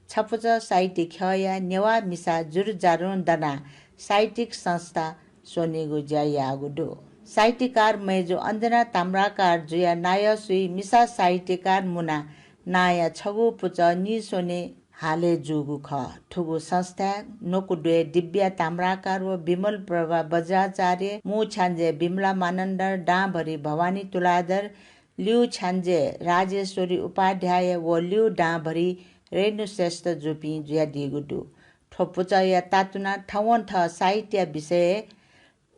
छपुचः साहित्य ख्यःया नेवाः मिसा जुरुजारुं दनाः साहित्यिक संस्था स्वनेगु ज्या याःगु दु। साहित्यकार मय्जु अञ्जना ताम्राकारजुया नायःसुइ मिसा साहित्यकार मुनाः नांया छगू पुचः नीस्वने हाले जूगु खः। थुगु संस्थाय् न्वकू द्वय् दिव्या ताम्राकार व विमल प्रभा बज्राचार्य, मू छ्याञ्जे विमला मानन्धर, दांभरि भवानी तुलाधर, ल्यू छ्याञ्जे राजेश्वरी उपाध्याय व ल्यू दांभरि रेणु श्रेष्ठ जूपिं जुयादीगु दु। थ्व पुचःया तातुना थवंथः साहित्य विषय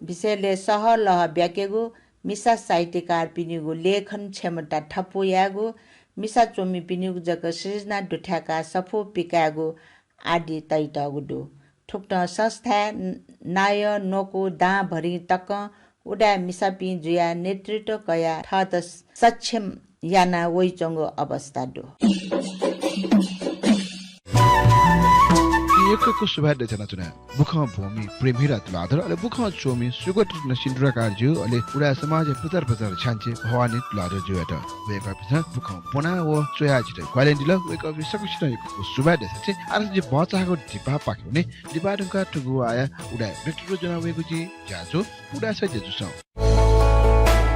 विषयलय् सहलह ब्याकेगु, मिसा साहित्यकारपिनिगु लेखन क्षमता थपु यायेगु, मिसा च्वमिपिनिगु जक सृजना दुथ्याकाः सफू पिकायेगु आदि तइतःगु दु। थुकथं संस्थाय् न-, नायः, न्वकू, दांभरिं तकं उदाय् मिसापिं जुयाः नेतृत्व कयाः थःत सक्षम याना वइच्वंगु अवस्था दु। यक्व यक्व सुभाय् देछानाच्वना। बुखं ब्वंमि प्रेमहिरा तुलाधर, अले बुखं च्वमि सुगत रत्न सिन्दुराकारजु, अले उदाय् समाजया प्रचार प्रसारक छ्याञ्जे भवानी तुलाधरजुयात। वय्कःपिन्सं बुखं ब्वना व च्वयाः जितः ग्वाहालि यानादिल। वय्कःपिं सकसितं यक्व यक्व सुभाय् देछासें आः जि भचा हाकःगु दिपाः पाखे वने। दिपाः धुंकाः थुगु वाःया उदाय् व्यक्तित्व ज्वना वयेगु जिं ज्याझ्वः उदाय् सः ज्याझ्वलय्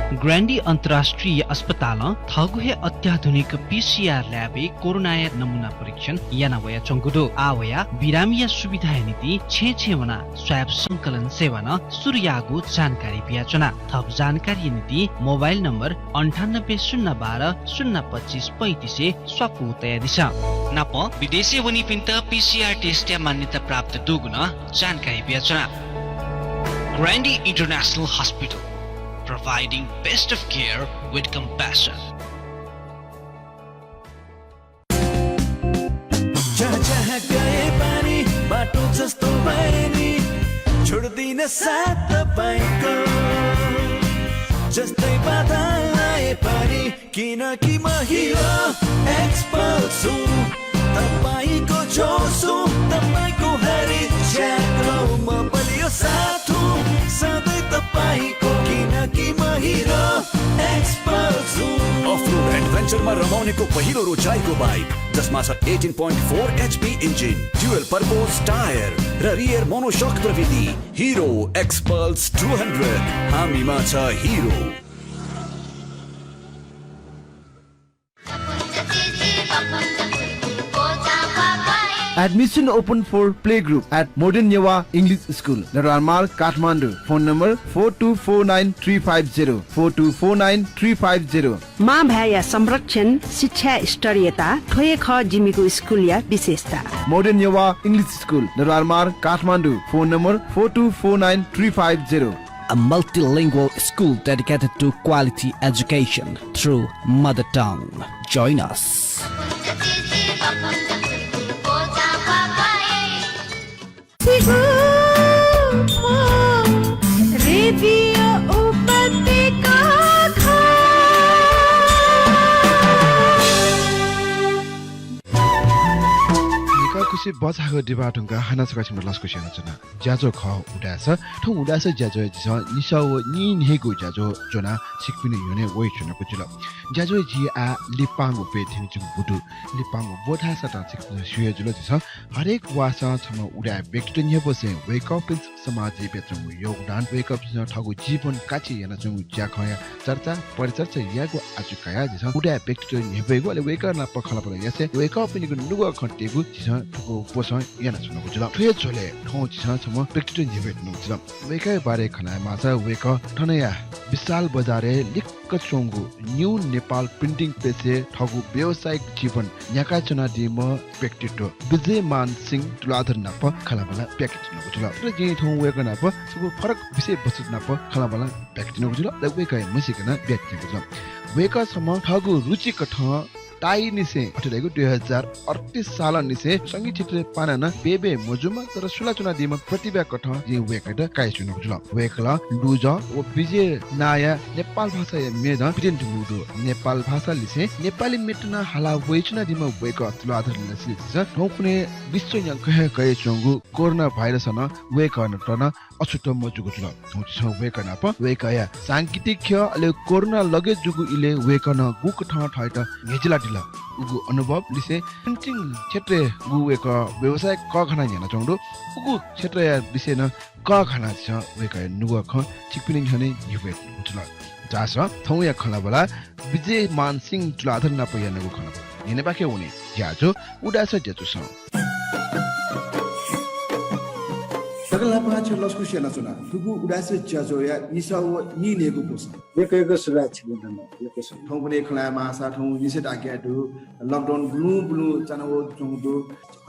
ग्रान्डी अन्तर्राष्ट्रिय अस्पतालं थःगु हे अत्याधुनिक पीसीआर ल्याबय् कोरोनाया नमूना परीक्षण याना वयाच्वंगु दु। आः वयाः बिरामीया सुविधाया निंतिं छेँय् छेँय् वनाः स्वाब संकलन सेवा नं सुरु याःगु जानकारी बियाच्वना। थप जानकारीया निंतिं मोबाइल नम्बर अन्ठानब्बे शून्य बाह्र शून्य पच्चिस पैँतिसय् स्वापू तयादिसँ। नापं विदेशय् वनीपिन्त पीसीआर टेस्टया मान्यता प्राप्त दुगु नं जानकारी बियाच्वना। Grande International Hospital, providing best of care with compassion. जहाँ जहाँ गए पनि बाटो जस्तो भए नि, छोड्दिनँ साथ तपाईँको। जस्तै बाधा आए पनि किनकि म हिरो एक्सपल्स हुँ, तपाईँको जोस हुँ, तपाईँको हरेक ज्याकलो म बलियो साथ हुँ, सधैँ तपाईँको, किनकि म हिरो एक्सपल्स हुँ। अफ रोड एडभेन्चरमा रमाउनेको पहिलो रोचाइको बाइक, जसमा छ eighteen point four HP engine, dual purpose tyre र रियर मोनोसक प्रविधि। हिरो एक्सपल्स टू हन्ड्रेड, हामीमा छ हिरो। Admission open for playgroup at Modern Newa English School, Dodormar, Kathmandu. Phone number four two four nine three five zero, four two four nine three five zero. मां भाय्‌या संरक्षण, शिक्षाया स्तरीयता, थ्व हे खः जिमिगु स्कुलया विशेषता। Modern Newa English School, Dodormar, Kathmandu. Phone number four two four nine three five zero. A multilingual school dedicated to quality education through mother tongue. Join us. Radio उपत्यका खः। निकाः खुसि बचाःगु दिबाः धुंकाः हानं छकः छिमित लसकुस यानाच्वना। ज्याझ्वः खः उदाय् स। थौं उदाय् स ज्याझ्वःया झीसं निसः व नीन्हय्‌गू ज्याझ्वः ज्वनाः छिकपिनि न्ह्यःने वयाच्वनागु जुल। ज्याझ्वःया झी आः लिपांगु ब्वय् थ्यनीच्वंगु दु। लिपांगु ब्व धाःसा तं छिकपिन्सं स्यू हे जुल झीसं। हरेक वाःसं छम्ह उदाय् व्यक्तित्व न्ह्यब्वसें वय्‌कःपिन्सं समाजय् बियाच्वंगु योगदान, वय्‌कःपिन्सं थःगु जीवन काछि यानाच्वंगु ज्याखँया चर्चा, परिचर्चा यायेगु आचुक कयाः झीसं उदाय् व्यक्तित्व न्ह्यब्वयेगु, अले वय्‌कः नाप खँल्हाबल्हा यासें वय्‌कःपिनिगु नुगः खँ तयेगु झीसं थुगु ब्वसं यानाच्वनागु जुल। थ्व हे झ्वलय् थौं झीसं छम्ह व्यक्तित्व न्ह्यब्वये धुनागु जुल। वय्‌कःया बारे खँ ल्हायेमाःसा वय्‌कः थनया विशाल बजारय् लिक्क च्वंगु New Nepal Printing Press-य् थःगु व्यावसायिक जीवन न्ह्याकाच्वनादीम्ह व्यक्तित्व विजयमान सिंह तुलाधर नाप खँल्हाबल्हा बियाच्वनागु जुल। तर जिं थौं वय्‌कः नाप छगू फरक विषयवस्तु नाप खँल्हाबल्हा बियाच्वनागु जुल। अले वय्‌कःया म्हसीका नं बियाच्वनागु जुल। वय्‌कः छम्ह थःगु रुचिकथं ताःनिसें, अथे धइगु दुई हजार अड्तीस सालंनिसें संगीत क्षेत्रय् पाना नं बय्‌बय् मजूम्ह, तर सुलाच्वनादीम्ह प्रतिभाकथं जिं वय्‌कःयात कायाच्वनागु जुल। वय्‌कलं लुजं व विजय नांया नेपाल भाषाया म्येजं पिने धुंकूगु दु। नेपाल भाषा लिसें नेपाली म्येत नं हाला वयाच्वनादीम्ह वय्‌कः तुलाधर लसिया झीसं थौंकन्हय् विश्व न्ह्याक्व हे कयाच्वंगु कोरोना भाइरसं नं वय्‌कःयात नं अछुत मजूगु जुल। थौं झीसं वय्‌कः नाप वय्‌कःया सांगीतिक ख्यः, अले कोरोना लगे जूगु इलय् वय्‌कलं गुकथं थःत न्ह्यजिलादिल, उगु अनुभव लिसें printing क्षेत्रय् गु वय्‌कः व्यावसायिक कःघाना न्ह्यानाच्वंगु दु, उगु क्षेत्रया विषयय् नं कःघानाः झीसं वय्‌कःया नुगः खँ छिकपिनि न्ह्यःने न्ह्यब्वये धुनागु जुल। झासँ थौंया खँल्हाबल्हा विजयमान सिंह तुलाधर नाप यानागु खँल्हाबल्हा न्ह्यःनेपाखे वने। ज्याझ्वः उदाय् स ज्याझ्वलय्। सकल न्हापां छितः लसकुस यानाच्वना। थुगु उदाय् स ज्याझ्वःया निसः व नीन्हय्‌गू ब्वसं। यक्व यक्व सुभाय् छिकपिन्त नं, यक्व सुभाय्। थौंकन्हय् खँ ल्हायेमाःसा थौं निषेधाज्ञा दु, lockdown बुलुं बुलुं चाना वःच्वंगु दु।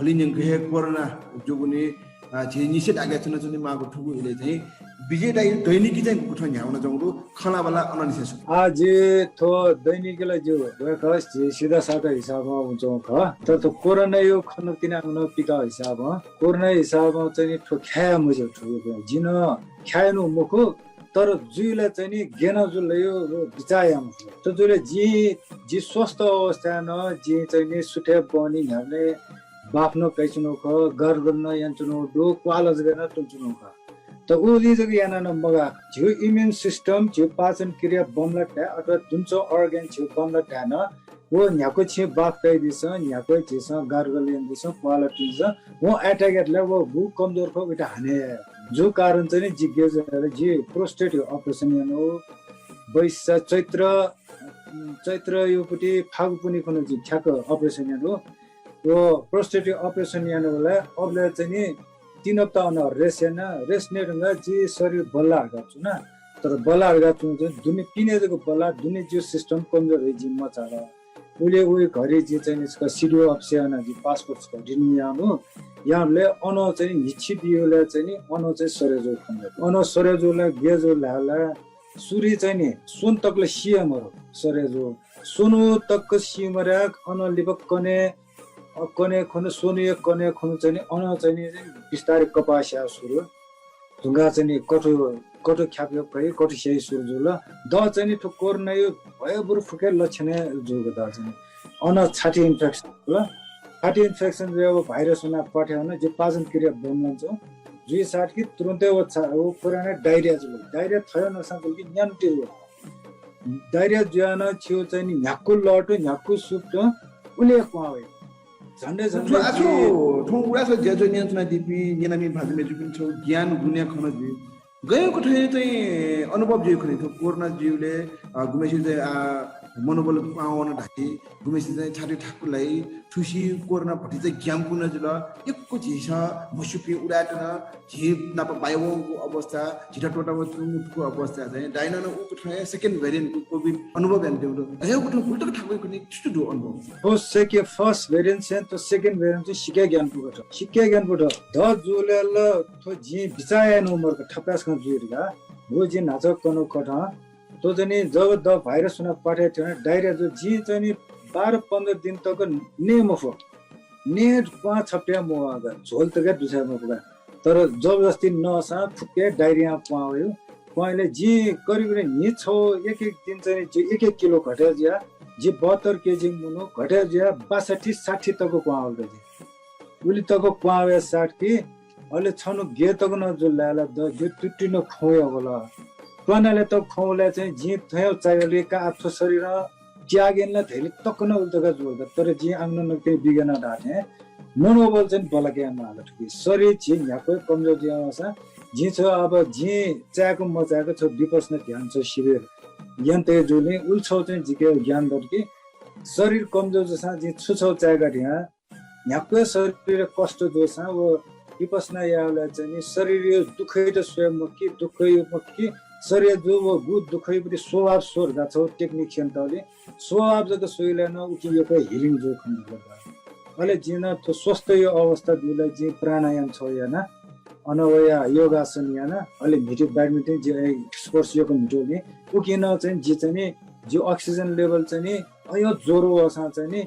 हलिं न्यंक हे कोरोना जूगुलिं, अ, झी निषेधाज्ञा च्वनाच्वनेमाःगु थुगु इलय् चाहिँ विजय दाइया दैनिकी चाहिँ गुकथं न्ह्यानाच्वंगु दु, खँल्हाबल्हा अनंनिसें स्वये। आः जि थ्व दैनिकी ला ज्यू, वय्‌कः झी सिधासाधा हिसाबं वनाच्वंगु खः। तर थ्व कोरोनाया खँ तिनाः नं पिकाः हिसाबं, कोरोना हिसाबं चाहिँ नि थ्व ख्याये मज्यू थ्व। जिं नं ख्याये नु मखु, तर जुइ ला चाहिँ नि गय् याना जुल यो बिचाः याये मखु। थ्व जुल जि, जि स्वस्थ अवस्थाय् नं जिं चाहिँ नि सुथय् बहनी न्ह्याबलें बाफ नं काइच्वनागु खः, gargle नं यानाच्वनागु दु, क्वाला जक नं त्वनाच्वनागु खः। त उलि जक यानाः नं मगाः, झीगु immune system, झीगु पाचन क्रिया बमलात धाये अथवा दुने च्वंगु organ झीगु बमलात धाये नं व न्ह्याक्व छेँ बाफ काइदिसँ, न्ह्याक्व झीसं gargle यानादिसँ, क्वाला त्वनादिसँ, वं attack यात ला व गु कमजोर खः उइत हाने याये। जु कारण चाहिँ नि जि गय् जुल, जि prostate operation यानागु, वैशाख, चैत्र, चैत्र यो पुति फागु पुन्हि खुन्हु जि ठ्याक्क operation यानागु। व prostate operation यानागु ला अबलय् चाहिँ नि तीन हप्ता अन rest याना, rest नये धुंकाः जि शरीर बल्लाः हयेधुंकल। तर बल्लाः हयेधुंकल चाहिँ दुने पिने जक बल्लाः, दुने जिगु system कमजोर हे जि मचाल। उलि उलि घरि जि चाहिँ नि छकः CDO office-य् अन जि passport छकः renew याःगु। याःबलय् अन चाहिँ नि न्हिच्छि बियुलय् चाहिँ नि अन चाहिँ सरे जूगु खँ दु। अन सरे जूगु ला गय् जूगु धाःसा सुरुइ चाहिँ नि स्वन्हु तक ला सी हे मरु सरे जूगु। स्वन्हु तक सी मरु, अन लिपा कन्हय्, अ, कन्हय् खुन्हु, स्वन्हुया कन्हय् खुन्हु चाहिँ नि अन चाहिँ नि बिस्तारै कपाः स्याये सुरु। धुंकाः चाहिँ नि कथु, कथु ख्याप याये फइ, कथु स्याये सुरु जुल। द चाहिँ नि थ्व कोरोनाया भयभर फुक्क लक्षण हे जूगु द चाहिँ नि। अन छाती infection जुल। छाती infection जुयाः व virus वनाः प्वाथय् वन, जि पाचन क्रिया बमलानाच्वन। जुइ साथ कि तुरुन्तै व छा-, व कोरोना diarrhea जुल। Diarrhea थथे नसां जुल कि न्यान्हु तिल। Diarrhea जुयाः नं छिगु चाहिँ नि न्ह्याक्व लः तु, न्ह्याक्व soup तु, उलि हे क्वहां वइ। झन्डै झन्डै थ्व आः छु, थौं उदाय् स ज्याझ्वः न्यनाच्वनादीपिं न्यनामि भाजु मय्जुपिन्त छगू ज्ञान गुनया खँ नं जुइ। गय् कथं चाहिँ अनुभव जुइ खनी थ्व कोरोना जुइबलय्, अ, गुम्हेसित चाहिँ, अ, मनोबल पावं वन धाइ, गुम्हेसित चाहिँ छाति थाकुलाइ, थुसी कोरोना भतिचा ग्यामपुना जुल, यक्व झीसं म्हस्यूपिं उदाय्‌तन, झी नाप बायावंगु अवस्था, झीत त्वःतावंगु अवस्था चाहिँ दाइनं नं उकथं second variant गु COVID अनुभव यानादिउगु दु। धयागु थ्व गुलि तक थाकुइ कुने छु दु अनुभव? हो, सेके first variant चाहिँ त second variant चाहिँ सिक्क ग्यानपुगु दु। सिक्क ग्यानपुगु दु। द जुल ल थ्व जिं बिचाः याये नं मरु का थपाय्‌सकं जुइ धकाः। व जिं न्हाचः कन कथं थ्व चाहिँ नि जब द भाइरस सुना पाथें थ्यन डायरिया जु जिं चाहिँ नि बाह्र पन्ध्र दिन तक नये मफु। नये क्वहां छप्या मवाः का, झोल तक दुछाये मफु का। तर जबरजस्ती नःसां फुक्क डायरिया क्वहां वयु। क्वहां वयेले जिं करिब न्हि छौ एक एक दिन चाहिँ नि जि एक एक किलो घटे जुया, जि बहत्तर केजी मनू घटे जुया बासठी साठी तक क्वहां वल का जि। उलि तक क्वहां वये साथ कि अले छन्हु गे तक नं जुल धायेला द जि तुति नं खौं वल। त्वानाले तक खौं वले चाहिँ जिं थयौ चाहियो ले का आथो शरीर त्यागेन ला धैले तक नं उलि तक जुल का। तर जिं आंगन नकते बिगेन धाथें मनोबल चाहिँ बलके माल थुकी। शरीर झी न्ह्याक्व कमजोर जुयावंसा जिं छ अब जिं चायेक मचायेक छ विपश्यना ध्यान छ शिविर यन्त्र जुलिं उलि छौ चाहिँ जिके ज्ञान दत कि शरीर कमजोर जूसां जिं छु छौ चायेका ध्यान न्ह्याक्व शरीर कष्ट जूसां व विपश्यना यायेला चाहिँ नि शरीर दुःखयात स्वये मखु कि, दुःख यु मखु कि, शरीर जु व गु दुःख युपति स्वभाव स्वर गा छौ technique स्यंतले स्वभाव जक स्वइले नं उकी यक्व healing जु खन। अले जिं नं थ्व स्वस्थ यो अवस्था दुले जिं प्राणायाम छौ याना, अन वया योगासन याना, अले म्हिति badminton जि sports यक्व म्हितुलिं उकी नं चाहिँ जि चाहिँ नि जि oxygen level चाहिँ नि अयो ज्वरो वसां चाहिँ नि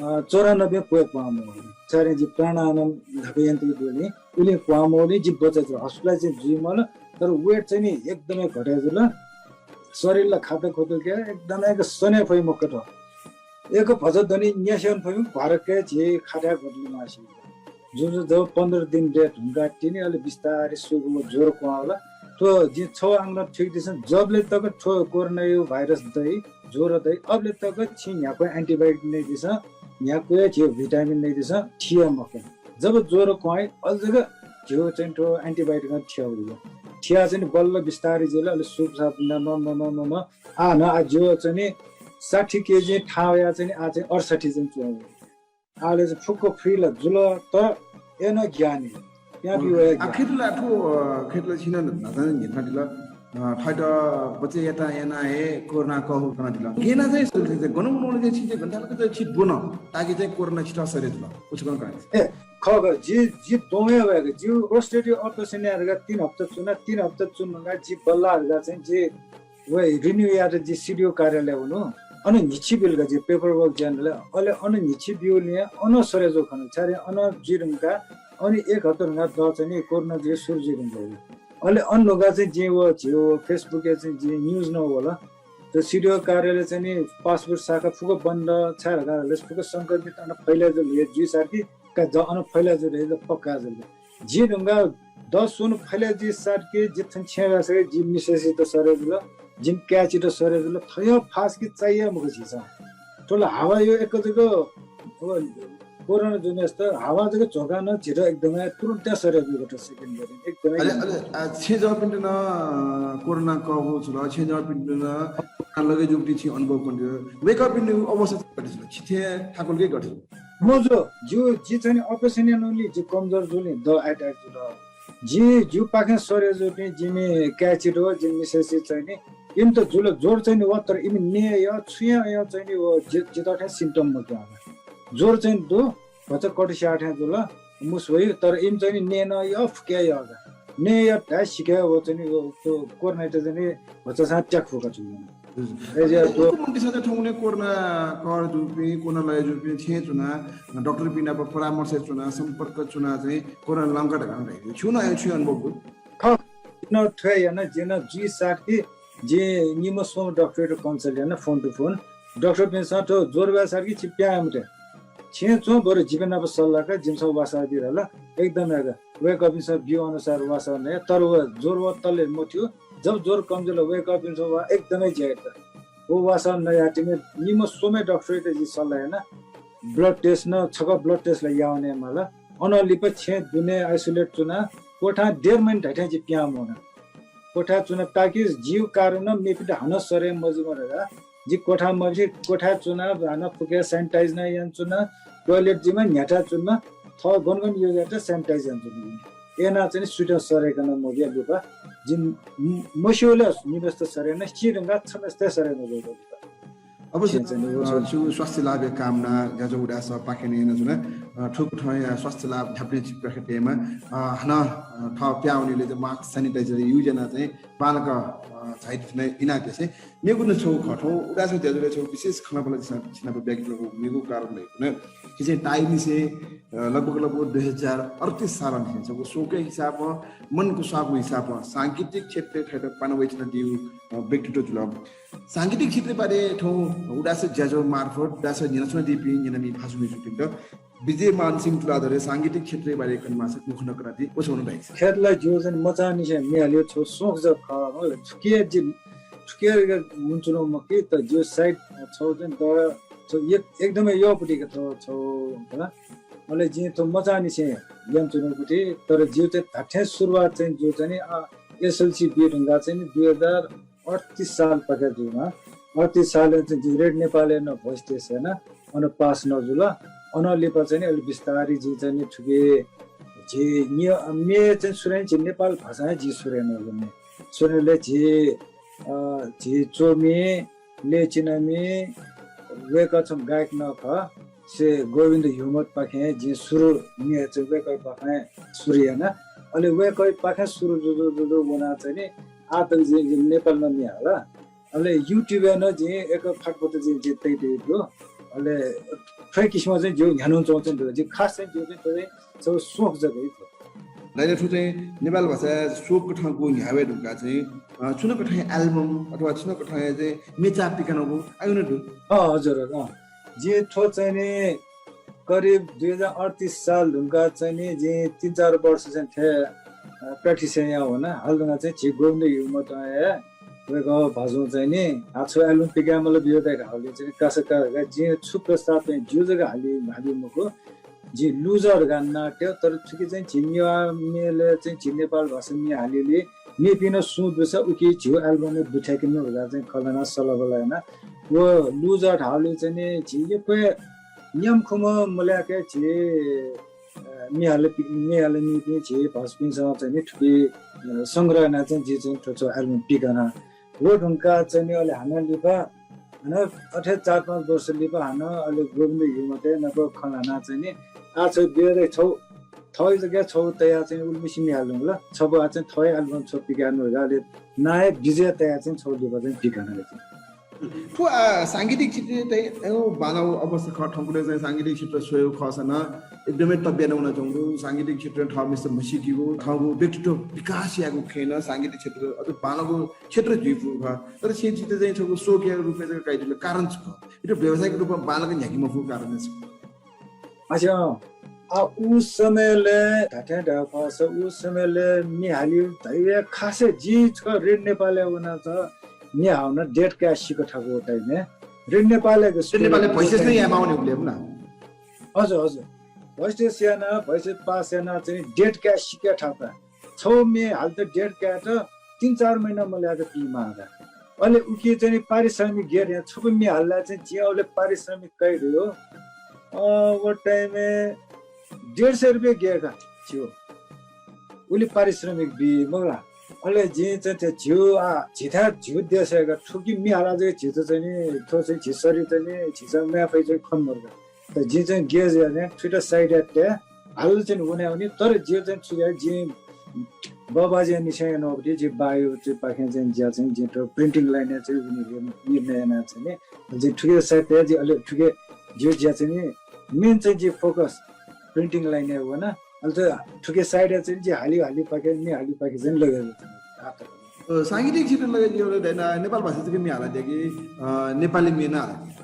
अ, चौरानब्बे पुगे क्वहां मवल। छाय् जि प्राणायाम धापे यन्त्र दुलिं उलिं क्वहां मवलिं जि बचे जुल। Hospitalize चाहिँ जुइ मल, तर weight चाहिँ नि एकदमै घटे जुल। शरीर ला खात खुतु के एकदमै एक सने फइ मखु थ्व। एक भचा दनि न्यास्यान फइ मखु, भरके झी खाथाय् घटले मासी। जुन जब पन्ध्र दिन दे धुंका तिनि अले बिस्तारै सुगु ज्वरो क्वहां वल। थ्व जि छौ आंगन ठीक दिसन जबले तक थ्व कोरोना यो भाइरस दइ, ज्वरो दइ, अबले तक छि न्ह्याक्व antibiotic नइ दिसन, न्ह्याक्व झी vitamin नइ दिसन, थिया मके। जब ज्वरो क्वहां अले जक झ्यू चाहिँ थ्व antibiotic थिया उलि। थिया चाहिँ बल्ल बिस्तारै जुल, अले सुप साप न, न, न, न, न, न, आ, न, आ, झ्यू चाहिँ नि साठी केजी थाहा या चाहिँ नि, आ, चाहिँ अठसट्ठी चाहिँ च्वं। आले चाहिँ फुक्क free ला जुल, तर एन ज्ञानी, प्यापी हम्म। वया आ, ज्ञानी। खेतला थ्व, अ, खेतला छिना नाजाने न्हितना दिल। अ, थ्वयात बचे याता एना हे कोरोना कह कना दिल। गेना चाहिँ सुरु चाहिँ गन गन चाहिँ छिचे गन थाल चाहिँ छि बुन। ताकि चाहिँ कोरोना छित सरे जुल। उछकन कन। ए, ख ख, जि, जि दोंगे वया, जि prostate operation यारगा तीन हप्ता चुना, तीन हप्ता चुनगा जि बल्ला हरगा चाहिँ जि व renew यात जि CDO कार्यालय वनु। अन न्हिछि बिलगा जि paperwork ज्यानले, अले अन न्हिछि बिउलिया अन सरे जो खन। छारे अन जुइरंगा, अनि एक हप्ता रंगा द चाहिँ नि कोरोना जि सुरु जुइरंगा। अले अन नुगा चाहिँ जि व झ्यू Facebook या चाहिँ जि news न वल। त CDO कार्यालय चाहिँ नि पासपोर्ट शाखा फुक बन्द, छाय् हरगा फुक संक्रमित अन फैले जो ले जुइ सार कि का ज अन फैले जो रे ज पक्का जो। जि नुगा दस सुन फैले जि सार कि जि थन छें वासरे जि मिसेसी त सरे जुल, जिम कैची त सरे जुल, थयो फास कि चाहिए मुख झिसा। थोला हावा यो एक जगह कोरोना जुनेस त हावा जगह झोका न झिर एकदमै तुरुन्त सरे जुल त second variant एकदमै। अले, अले, आ, छेँ जपिन्त न कोरोना कबू जुल, छेँ जपिन्त न कोरोना लगे जुगति छि अनुभव कन। Wake up in अवस्था कति जुल, छिथे थाकुल के गति जुल। मजो, जि, जि चाहिँ नि operation यानुली जि कमजोर जुल नि, द attack जुल। जि, जि पाखें सरे जुल नि, जिमि कैची दु, जिमि मिसेसी चाहिँ नि, इमि त जुल ज्वर चाहिँ नि व, तर इमि ने य, छुया य चाहिँ नि व, जि, जित थें symptom मक्या। ज्वर चाहिँ नि दु, भचा कटुस्याः थें जुल, मुस वइ, तर इमि चाहिँ नि ने न य, फुक्या य का। ने य धाये सिक्क व चाहिँ नि व, त्यो कोरोनायात चाहिँ नि भचासां त्याक फुका जुल। हजुर। ए, जे अले तो उनको मन्त्रीसँग थौंने कोरोना कह जुपिं, कोरोना लय जुपिं छेँ चुना, डाक्टरपिं नाप परामर्श चुना, सम्पर्क चुना चाहिँ कोरोना लंका धकाः धाइ। छु न, छु अनुभव दु? ख, न थ्वय् याना, जिं न जुइ साथ कि जि निम्ह स्वम्ह डाक्टरयात consult याना phone to phone। डाक्टरपिन्सं थ्व ज्वर वये साथ कि छि प्याये मते। छेँ च्वँ बरु जिपिं नाप सल्लाह का, जिमिसं वासः बिरल, एकदम याका। वय्कःपिन्सं ब्यू अनुसार वासः नया, तर व ज्वर व तले मथ्यू, जब ज्वर कम जुल, वय्कःपिन्सं वा एकदमै ज्या यात। व वासः नया तिनि निम्ह स्वम्ह डाक्टरयात जि सल्लाह याना, blood test न, छकः blood test ला यावने माला। अनं लिपा छेँ दुने isolate चुना, कोठां डेढ महिना धाइथें जि पिहां मोना। कोठाय् चुना ताकि जिउ कारण मेपिन्त हानं सरे मजिमा धकाः जि क्वथाय् मबिसे क्वथाय् च्वना, हानं फुक्कं sanitize नं यानाच्वना, toilet जिम्ह न्ह्याथाय् च्वना, थः गन गन use यायेत sanitize यानाच्वना। अय्‌नं चाहिँ नि सुयातं सरे कना मबिया लिपा, जिं म-, मस्यूगुलिं निम्हय्‌सित सरे याना, सी धुंकाः छम्हय्‌सित सरे याना वःगु लिपा। अवश्य, छिं चाहिँ नि, अ, छु स्वास्थ्य लाभया कामना ज्याझ्वः उदाय् सभापाखें नं यानाच्वना। अ, थुकथंया स्वास्थ्य लाभ न्ह्याबलें छिकपिन्त तयेमा, अ, हानं, अ, थः पिहां वनेबलय् चाहिँ mask, sanitizer use यानाः चाहिँ बांलाक, अ, झायादीत नं इनाप यासें। मेगु नं छगू खः, थौं उदाय् सभाया ज्याझ्वलय् छगू विशेष खँल्हाबल्हा छिं, छिनाप ब्याकेत वःगु मेगु कारण धइगु नं, थ्व चाहिँ ताःनिसें, अ, लगभग लगभग दुई हजार अड्तिस सालंनिसें छगू स्वकया हिसाबं, मनको स्वाःगु हिसाबं सांगीतिक क्षेत्रय् थःत पाना वयाच्वनादीगु, अ, व्यक्तित्व जुल। सांगीतिक क्षेत्र बारे थौं उदाय् सभाया ज्याझ्वः मार्फत उदाय् सभाय् न्यनाच्वनादीपिं न्यनामि भाजु मय्‌जुपिन्त विजयमान सिंह तुलाधरया सांगीतिक क्षेत्रया बारे कनेमाःसा गुगु खँ कनादी, व छगू नं धाइ। खः ला, जिगु चाहिँ मचांनिसें म्ये हालेगु छगू सोख जक खः। मला थुकी जि, थुकी वनाच्वनागु मखु, तर जिगु side छगू चाहिँ द-, छगू एक-, एकदमै यःपतिक थ्व छगू, हला। अले जिं थ्व मचांनिसें यानाच्वनागु थें, तर जिगु चाहिँ धात्थें सुरुवात चाहिँ जिगु चाहिँ नि, अ, SLC बी धुंकाः चाहिँ नि दुई हजार अड्तिस सालपाखे जुल। अड्तिस सालय् चाहिँ जिं रेडियो नेपालय् नं voice test याना, अन pass नं जुल। अनं लिपा चाहिँ नि अले बिस्तारै जिं चाहिँ नि थुकी झी म्ये, म्ये चाहिँ सुरु याना, झी नेपाल भाषां हे जिं सुरु यानागु म्ये। सुरु यानाबलय् झी, अ, झी च्वमि लय् चिनामि वय्‌कः छम्ह गायक नं खः। श्री गोविन्द ह्युमतपाखें जिं सुरु म्ये चाहिँ वय्‌कःपाखें सुरु याना। अले वय्‌कःपाखें सुरु जुजु जुजु वनाः चाहिँ नि आः तक जिं, जिं नेपाल नं म्ये हाला। अले YouTube-य् नं जिं एक फातफुत जिं, जिं तयातयागु दु। अले थ्व हे किसिमं चाहिँ जिगु न्ह्यान्हुं च्वंगु चाहिँ दु। जिगु खास चाहिँ जिगु चाहिँ थ्व चाहिँ छगू सोख जक हे खः। दाइले थ्व चाहिँ नेपाल भाषाया स्वकथंगु न्ह्याबलें धुंकाः चाहिँ, अ, छुं नं कथंया album अथवा छुं नं कथंया चाहिँ म्ये चाःपिकानागु आः नं दु। अँ, हजुर, अँ। जिं थ्व चाहिँ नि करिब दुई हजार अड्तिस साल धुंकाः चाहिँ नि जिं तीन चार वर्ष चाहिँ थथे, अ, practice याना वना। हाल धुंकाः चाहिँ झी गोविन्द ह्युमतं हे वय्‌कः भाजुं चाहिँ नि आः छगू album पिकायेमाल बियो धकाः हाःबलय् चाहिँ नि कासा का, का, जिं छु प्रस्ताव चाहिँ ज्यू जक हाली, हाली मखु। जिं लुजः धकाः नां तया, तर थुकी चाहिँ झी नेवाः म्येलय् चाहिँ झी नेपाल भाषा म्ये हालेबलय् मेपिं नं सुं दुसा उकी झीगु album-य् दुथ्याकेनु धकाः चाहिँ खँ ल्हानाः सल्लाह बल्लाः याना। व लुजः धाःबलय् चाहिँ नि झी यक्व न्याम्ह खुम्ह मल्याक झी, अ, म्ये हाल पि-, म्ये हालानिपिं झी भाजुपिन्सं चाहिँ नि थुकी, अ, संग्रह यानाः चाहिँ जिं चाहिँ थ्व छगू album पिकाना। व धुंकाः चाहिँ नि अले हानं लिपा, हानं अथे चार पाँच वर्ष लिपा हानं अले गोविन्द ह्युमत नाप खँ ल्हानाः चाहिँ नि आः छगू बियादँ छगू थःगु जक छगू तयाः चाहिँ उलिमछि म्ये हाले धुंकल। छपु आः चाहिँ थःगु album छगू पिकायेनु धकाः अले नां हे विजय तयाः चाहिँ छगू लिपा चाहिँ पिकाना। थ्व, आ, सांगीतिक क्षेत्रय् चाहिँ, अ, बांलाःगु अवस्था खः। थौंकन्हय् चाहिँ सांगीतिक क्षेत्र स्वयेगु खःसा नं एकदमै तब्याना वनाच्वंगु दु। सांगीतिक क्षेत्रय् थःम्हेसित म्हसीकेगु, थःगु व्यक्तित्व विकास यायेगु खँय् नं सांगीतिक क्षेत्र अझ बांलाःगु क्षेत्र जुइफुगु खः। तर छिं छितः चाहिँ छगू स्वकया रूपय् जक कयादिल, कारण छु खः? इमित व्यावसायिक रूपमा बांलाक न्ह्याके मफुगु कारण छु? अच्छा, आ, उ समयलय् धात्थें धायेगु खःसा, उ समयलय् म्ये हालेगु धइगु खासय् जिं छकः रेडियो नेपालय् वनाः म्ये हालाः date काये सिक्क थाकु time-य्। रेडियो नेपालय् रेडियो नेपालय् voice test नं यायेमाः वने उबलय् मखुला। हजुर, हजुर। Voice test यानाः, voice test pass यानाः चाहिँ date काये सिक्क थाकु। छगू म्ये हालेत date कायेत तीन चार महिना मल्याक पीमाः का। अले उकी चाहिँ नि पारिश्रमिक गय् धया, छपु म्ये हालेबलय् चाहिँ जिं अबलय् पारिश्रमिक कयादिल। अ, व time-य् डेढ सय रुपियाँ गय् का झीगु। उलि पारिश्रमिक बी मखुला। अले जिं चाहिँ थ्व झीगु, आ, झीथाय् झीगु देशय् का थुकी म्ये हालाः जक झीत चाहिँ नि, थ्व चाहिँ झी शरीर चाहिँ नि, झीसं म्ये फइ चाहिँ खने मरु का। त जिं चाहिँ गय् जुयाः चाहिँ थुइत side यात हालाः चाहिँ वनावनी, तर जिं चाहिँ छु याये, जिं बबाज्यानिसें यानागु पति, जि बायागु चाहिँ पाखें चाहिँ ज्या चाहिँ जिं थ्व printing line-य् चाहिँ वने निर्णय याना चाहिँ नि, जिं थुके side तया, जि अले थुके जिगु ज्या चाहिँ नि main चाहिँ जि focus printing line-य् वना। अले थ्व थुके side-य् चाहिँ जि हाली हाली पाखे, म्ये हाली पाखे चाहिँ लगे जुल। अ, सांगीतिक क्षेत्र लगे जुल धायेना नेपाल भाषा जक म्ये हालादिया कि, अ, नेपाली म्ये नं हालादिया?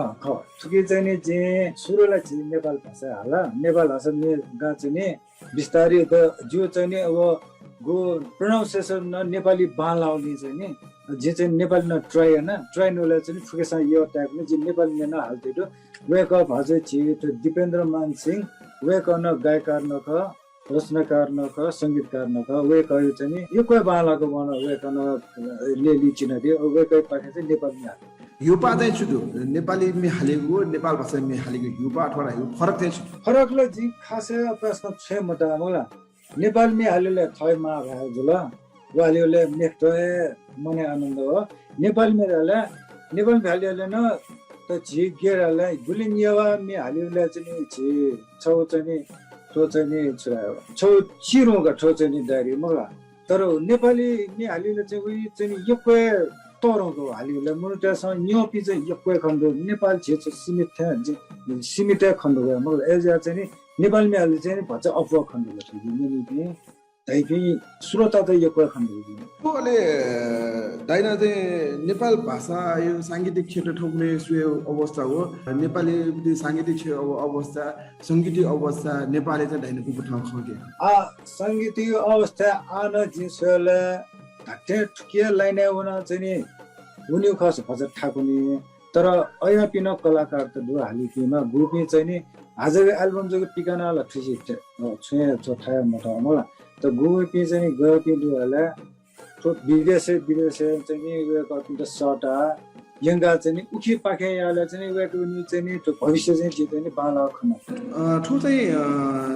अँ, खः। थुकी चाहिँ नि जिं सुरुला झी नेपाल भाषा हाला, नेपाल भाषा म्ये गा चाहिँ नि बिस्तारै त जिगु चाहिँ नि अब गु pronunciation नं नेपाली बांलाःगुलिं चाहिँ नि, जिं चाहिँ नेपाली नं try याना, try यानाबलय् चाहिँ नि फुक्कसिनं यः ताय्‌कूगुलिं जिं नेपाली म्ये नं हालातयागु दु। वय्‌कः भाजु झी थ्व दिपेन्द्रमान सिंह, वय्‌कः नं गायककार नं खः, रचनाकार नं खः, संगीतकार नं खः। वय्‌कःया चाहिँ नि यक्व बांलाक वं वय्‌कलं, अ, ल्यय् लिचिनादी। अ, वय्‌कःपाखें चाहिँ नेपाली म्ये हाला। ह्यूपाः चाहिँ छु दु? नेपाली म्ये हालेगु, नेपाल भाषा म्ये हालेगु ह्यूपाः अथवा ह्यू फरक चाहिँ छु दु? फरक ला जिं खासै प्रश्न छुये मता मला। नेपाल म्ये हालेले थय माः भाय् जुल। व हालेले मेख हे मने आनन्द हो। नेपाल म्ये हाले, नेपाल म्ये हालेले न त झी गेर हाले गुलिं यवा म्ये हालेले चाहिँ झी छौ चाहिँ नि, थ्व चाहिँ नि छु धाये, छौ चिरुंका थ्व चाहिँ नि दारी मखु ला। तर नेपाली म्ये हालेले चाहिँ उइ चाहिँ नि यक्व तःधंगु हालेले मनूतय्‌सं न्यंपिं चाहिँ यक्व खने दु। नेपाल झी चाहिँ सीमित थें, सीमित खने दु मखु ला। अय्‌जुया चाहिँ नि नेपाल म्ये हालेले चाहिँ नि भचा अप्वः खने दु थुकी न्यनीपिं। धइपिं श्रोता त यक्व खने दु। अले दाइनं चाहिँ नेपाल भाषा यो सांगीतिक क्षेत्र थौंकन्हय् स्वये अवस्था हो। नेपाली सांगीतिक क्षेत्र अव-, अवस्था, संगीतिक अवस्था नेपालय् चाहिँ दाइनं गुगु थें खंके? आ, संगीतिक अवस्था आः नं जिं स्वयेले धात्थें थुकिया लाइनय् वना चाहिँ नि वनीगु खःसा भचा थाकुनि। तर अय्‌पिं नं कलाकार त दु हालीपिं नं, गुपिं चाहिँ नि हाजःगु album जक पिकाना ला थुसी छुया थ्व थाय् मत मला। त गुपिं चाहिँ नि गःपिं दु हाले थ्व विदेशय्, विदेशय् चाहिँ नि वय्‌कःपिन्त सःता यंका चाहिँ नि उखिपाखें याले चाहिँ नि वय्‌कःपिनि चाहिँ नि थ्व भविष्य चाहिँ जिं चाहिँ नि बांलाः खना। अ, थ्व चाहिँ, अ,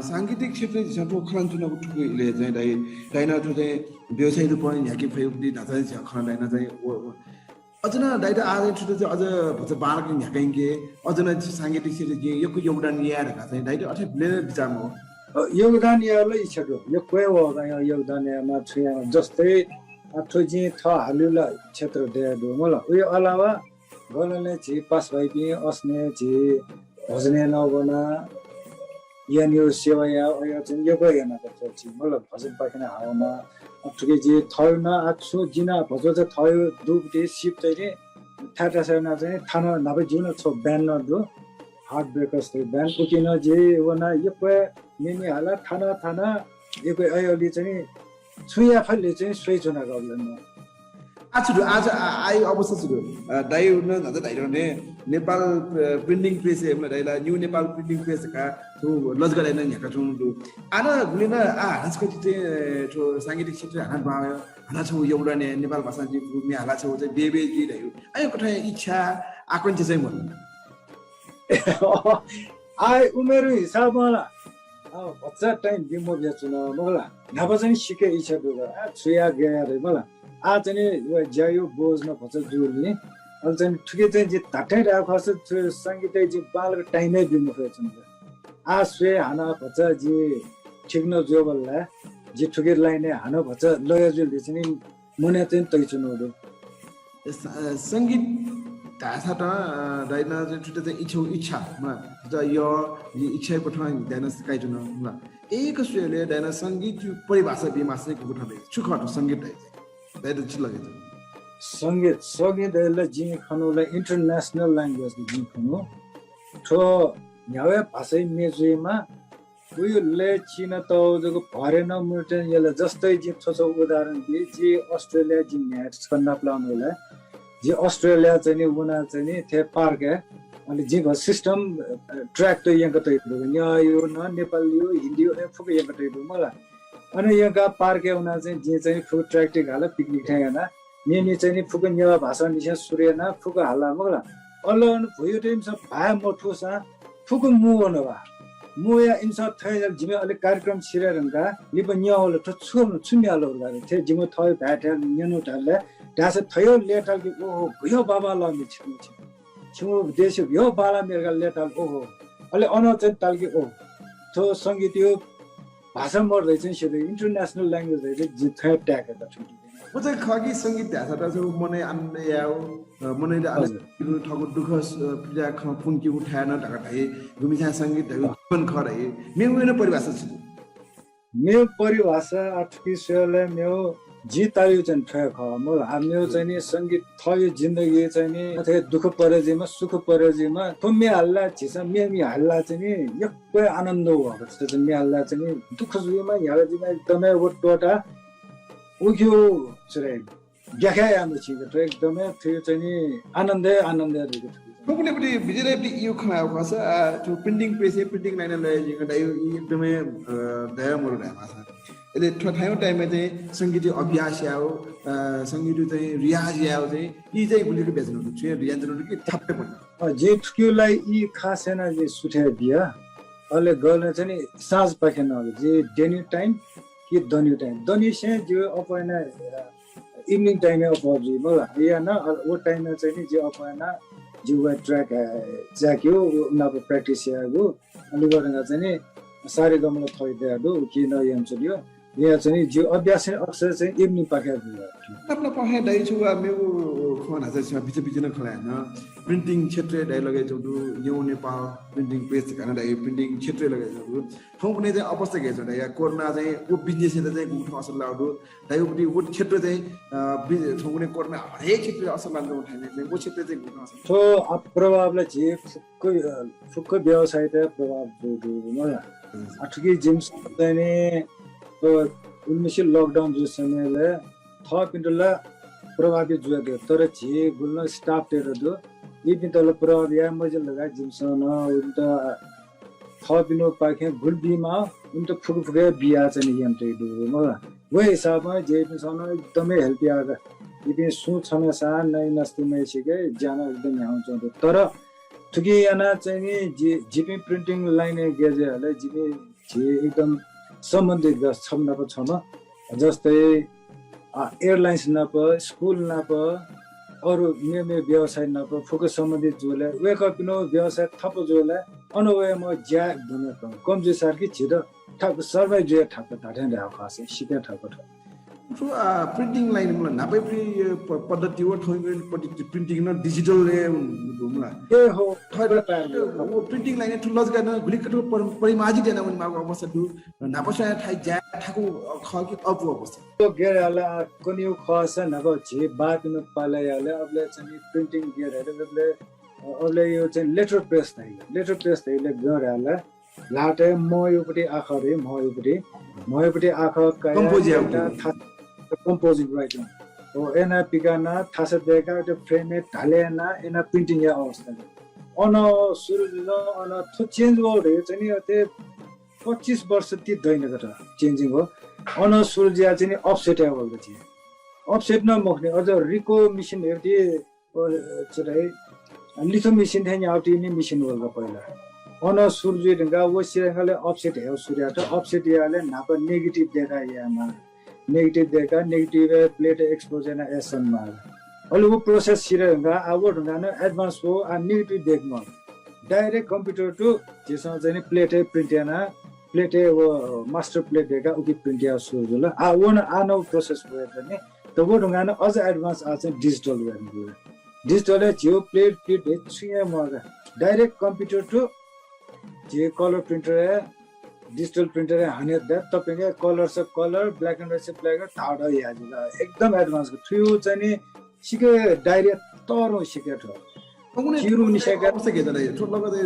सांगीतिक क्षेत्रय् झीसं थ्व खनाच्वनागु थुगु इलय् चाहिँ दाइ, दाइनं थ्व चाहिँ व्यवसायी रूपं न्ह्याके फइगु धाःसा चाहिँ झीसं खना दाइनं चाहिँ व, व अझ नं दाइत आः चाहिँ थुइत चाहिँ अझ भचा बांलाक न्ह्याकायंके, अझ नं सांगीतिक क्षेत्रय् जिं यक्व योगदान याये धकाः चाहिँ दाइत अथे बिचाः मवः। अ, योगदान यायेगु ला इच्छा दु। यक्व हे वःगु योगदान यायेमाः छु यायेमाः। जस्तै, अ, थ्व जिं थः हालेगु ला क्षेत्र दये दु मला। उया अलावा गनले झी पासाभाइपिं असनय् झी भजनय् नं वना, यानागु सेवा याः, अय् चाहिँ यक्व यानागु दु झी, मतलब भजनपाखें हावना। अ, थुकी जि थःगु नं, आ, छु जि नं भचा चाहिँ थःगु दुगुति सिप चाहिँ नि थाय् थासय् नं चाहिँ नि थाना न्हापा जिगु नं छगू band नं दु, Heartbreakers धइगु band। उकी नं जि वना यक्व न्यने हाला थाना थाना यक्व अय्‌लि चाहिँ नि छुं याये फइ ले चाहिँ स्वयाच्वनागु अबलय् नं। आः छु दु, आः छु, आ, आः अवस्था छु दु? अ, दाइनं न्हापा धाइथें नेपाल, अ, printing press हे, मतलब, दाइ ला New Nepal Printing Press धकाः थ्व लजगाः दाइनं न्ह्याकाच्वंगु दु। आः नं गुलिं नं आः हानं छकः चाहिँ थ्व सांगीतिक क्षेत्रय् हानं दुहां वये, हानं छगू योगदान याये, नेपाल भाषां जिं म्ये हाला छगू चाहिँ बे बे जुइ धइगु। अय् कथंया इच्छा, आकांक्षा चाहिँ मदु। आः उमेर हिसाबं ला, अ, भचा time बी मबियाच्वना मखु ला। न्हापा चाहिँ सिके इच्छा दु का। आः छु याये गय् याये धइ मला। आः चाहिँ नि व ज्याया बोझ नं भचा जूलिं। अले चाहिँ थुकी चाहिँ जि धात्थें धायेगु खःसा थ्व संगीतय् जि बांलाक time हे बी मफयाच्वना। आः स्वये हानं भचा जि ठीक नं जुयाबलय् जि थुकी line-य् हानं भचा लया जुल धइगु चाहिँ नि मनय् चाहिँ तयाच्वनागु दु। स-, अ, संगीत धाःसा त, अ, दाइनं चाहिँ थुइत चाहिँ इच्छा, इच्छा, मला, थुइत यः, जि इच्छाया कथं दाइनं सिकाइच्वन, मला। एक स्वयेबलय् दाइनं संगीतया परिभाषा बीमाःसा गुगु थें दइ? छु खः थ्व संगीत धइगु? दाइयात छु लगे थ्व? संगीत, संगीत धइगु ला जिं खनागु ला international language ला जिं खनागु। थ्व न्ह्यागु भाषाया म्ये जुइमाः, उया लय् चिनातःगु जक भरे नं मनूतय्‌सं यल। जस्तै जिं थ्व छगू उदाहरण बी, जि अस्ट्रेलिया, जि न्ह्यागु छकः नापलाः वल। जि अस्ट्रेलिया चाहिँ नि वना चाहिँ नि थ्व park-य्, अले जिं घ system, अ, track त यंका तइ दु। न्यःया नं, नेपालया, हिन्दीया नं फुक्क यंका तइ दु मला। अन यंकाः park-य् वना चाहिँ जिं चाहिँ नि फुक्क track तिक हाला picnic थें याना। न्यनी चाहिँ नि फुक्क नेवाः भाषांनिसें सुरु याना फुक्क हाला मखु ला। अले अन भुइँयात इमिसं भाय् मथूसां फुक्क मू वना बा। मू वयाः इमिसं थथे याल, जिमि अले कार्यक्रम सिधये धुंकाः लिपा न्यं वल, थ्व छु, छु म्ये हाल धकाः। थथे जिमि थःगु भाय् थथे न्यन धाल, धाःसा थथे लय् ताल कि ओहो, गय् बांबांलाःम्ह छिकपिं, छिकपिं देशय् गय् बांलाःम्ह धकाः लय् ताल ओहो। अले अन चाहिँ ताल कि ओहो, थ्व संगीतया भाषा मदु धइगु चाहिँ सिधइ, international language धइगु चाहिँ जिं थथे tag यात थुकी। व चाहिँ खः कि संगीत धाःसा त मनय् आनन्द यायेगु, अ, मनय् आनन्द हजुर। यायेगु, थःगु दुःख, अ, पीडा खँ प्वंकेगु थाय् नं धकाः धाइ। गुम्हस्यां संगीत धइगु अँ। जीवन खः धाइ। मेगु नं परिभाषा छु? मेगु परिभाषा आः थुकी स्वयेबलय् मेगु जिं ताःगु चाहिँ थथे खः। मखु ला, आ, मेगु चाहिँ नि संगीत थःगु जिन्दगी चाहिँ नि अथे दुःख परे जुइमा, सुख परे जुइमा, थ्व म्ये हाल ला झीसं म्ये, म्ये हाल ला चाहिँ नि यक्व आनन्द वः। थ्व चाहिँ म्ये हाल ला चाहिँ नि दुःख जुइमा, न्ह्यागु जुइमा एकदमै व त्वःता उकियो चुरे व्याख्या याये मछिंक थ्व एकदमै थ्व चाहिँ नि आनन्द हे आनन्द हे दु। थुकी चाहिँ। थुकी बिजिरय् बिजिरय् इयु खँ ल्हायेगु खःसा, आ, थ्व printing press-य् printing line-य् लय् जिं धायेगु ई एकदमै, अ, दया मरु धायेमाःसा। अले थ्व थायु time-य् चाहिँ संगीत अभ्यास याउ, अ, संगीत चाहिँ रियाज याउ चाहिँ, ई चाहिँ गुलिक बेचनु, छुया रियाज नु कि ठ्याप्पे पन। अ, जे थुकिउ ला ई खास याना जे सुथे बिया, अले गल चाहिँ नि साँझ पाखे न, जे डेन्यु time कि दन्यु time। दन्यु से जे अपना, अ, evening time-य् अप जुइ, मला, या न, अ, वो time-य् चाहिँ नि जे अपना, जे वा track, अ, जाक्यु, व नाप practice यागु, अले व रंगा चाहिँ नि सारे गमला थइ दया दु, कि न यम चलियो। या चाहिँ नि जो अभ्यास चाहिँ अक्सर चाहिँ evening पाखे दु। अपना पाखे दाइ छु वा मेउ खन हजा छ बिच बिच न खला न। Printing क्षेत्र दाइ लगे छु दु, यो नेपाल printing press खाना दाइ printing क्षेत्र लगे छु दु। थौंकने चाहिँ अवस्था के छ दाइ, या कोरोना चाहिँ वो business-य् चाहिँ गुगु असर लाउ दु। दाइ उपति वो क्षेत्र चाहिँ, अ, बिज-, थौंकने कोरोना हरेक क्षेत्र असर लाउ दु, थाय् चाहिँ वो क्षेत्र चाहिँ गुगु असर। थ्व, अ, प्रभाव ला जे फुक्क, अ, फुक्क व्यवसायत प्रभाव दु, दु, मला। अ, थुकी जिमिसं चाहिँ नि, अ, उन्नाइस lockdown जुइ समयले थःपिन्त ला प्रभावित जुया दु, तर झी गुलि staff-तय्त दु, इपिन्त ला प्रभाव याये मजिल धकाः जिमिसं न उन्त थःपिन्त पाखें गुलि बीमाः उन्त फुक्क फुक्क बिया चाहिँ नि यम तइ दु, मला। व हिसाबमा झीपिन्सं न एकदमै help याः का। इपिं सुं छम्हसां नै नस्तिमय् सिके ज्यानं एकदम ह्याउँ च्वं दु। तर थुकी याना चाहिँ नि जि-, जिपिं printing line-य् गेजे हले जिपिं झी एकदम सम्बन्धित ग छम्ह नाप छम्ह, जस्तै, अ, airlines नाप, school नाप, अरू मेमे व्यवसाय नाप फुक्क सम्बन्धित जुले, वय्कःपिनिगु व्यवसाय ठप्प जुले, अन वयेम्ह ज्या एकदमै कम, कम जुइसार कि झीत ठप्प सर्वै जुया ठप्प धाथें धाये खःसा, सिके ठप्प ठप्प। थ्व, अ, printing line मला न्हापा प्रि-, अ, प-, पद्धति व थौंकन्हय् पद्धति printing न digital-य् उन-, उन-, मला। ए हो, थ्व, थ्व तयार थ्व, व printing line थ्व लजगाः न गुलिक थ्व पर-, परिमार्जित याना वनेमाःगु अवस्था दु। न्हापा स्वयाः थाय् ज्या थाकु, अ, खः कि अःपु अवस्था। थ्व गेर याला कन्यु खःसा न्हापा झी बापिन पाला याला अबले चाहिँ printing गेर याला अबले, अ, अबले यो चाहिँ letter press धाइला, letter press धाइला गेर याला। ल्हातय् मयुपति आखः रे, मयुपति, मयुपति आखः काया compose याउ। Composing writing। ओ एना पिकाना थासा दय्का, त्यो frame-य् ढाले याना एना printing या अवस्था। अन सुरु जुल, अन थ्व change व रे चाहिँ नि अते पच्चिस वर्ष ति दैन कथा changing हो। अन सुरु जुया चाहिँ नि offset या वल छि। Offset न मखु नि, अझ रिको machine हेर्ति, अ, चुराइ, litho machine थें न्याउति नि machine वल का पहिला। अन सुरु जुइ धुंका व सिरंगाले offset हेउ सुरु यात, offset याले न्हापा negative दय्का यायेमाः। Negative दय्का, negative-य् plate expose याना एसन माः। अले व process सिरंगा, आ व धुंका न advance व, आ negative दय्क माः। Direct computer to, झीसं चाहिँ नि plate-य् print याना, plate-य् व master plate दय्का उकी print या सुरु जुल। आ व न आ न process वयेत नि, त व धुंका न अझ advance आ चाहिँ digital वयेत नि। Digital-य् झीउ plate, plate हे छुं हे मगा। Direct computer to झी color printer-य्, digital printer-य् हाने द, तपिंके color से color, black and white से black and white, धाउ धाउ याये जुल। एकदम advance का। थुयु चाहिँ नि सिके direct तरु सिके थ्व। अगुने चिरु निसेका अवस्था के जले? थ्व लगत, अ,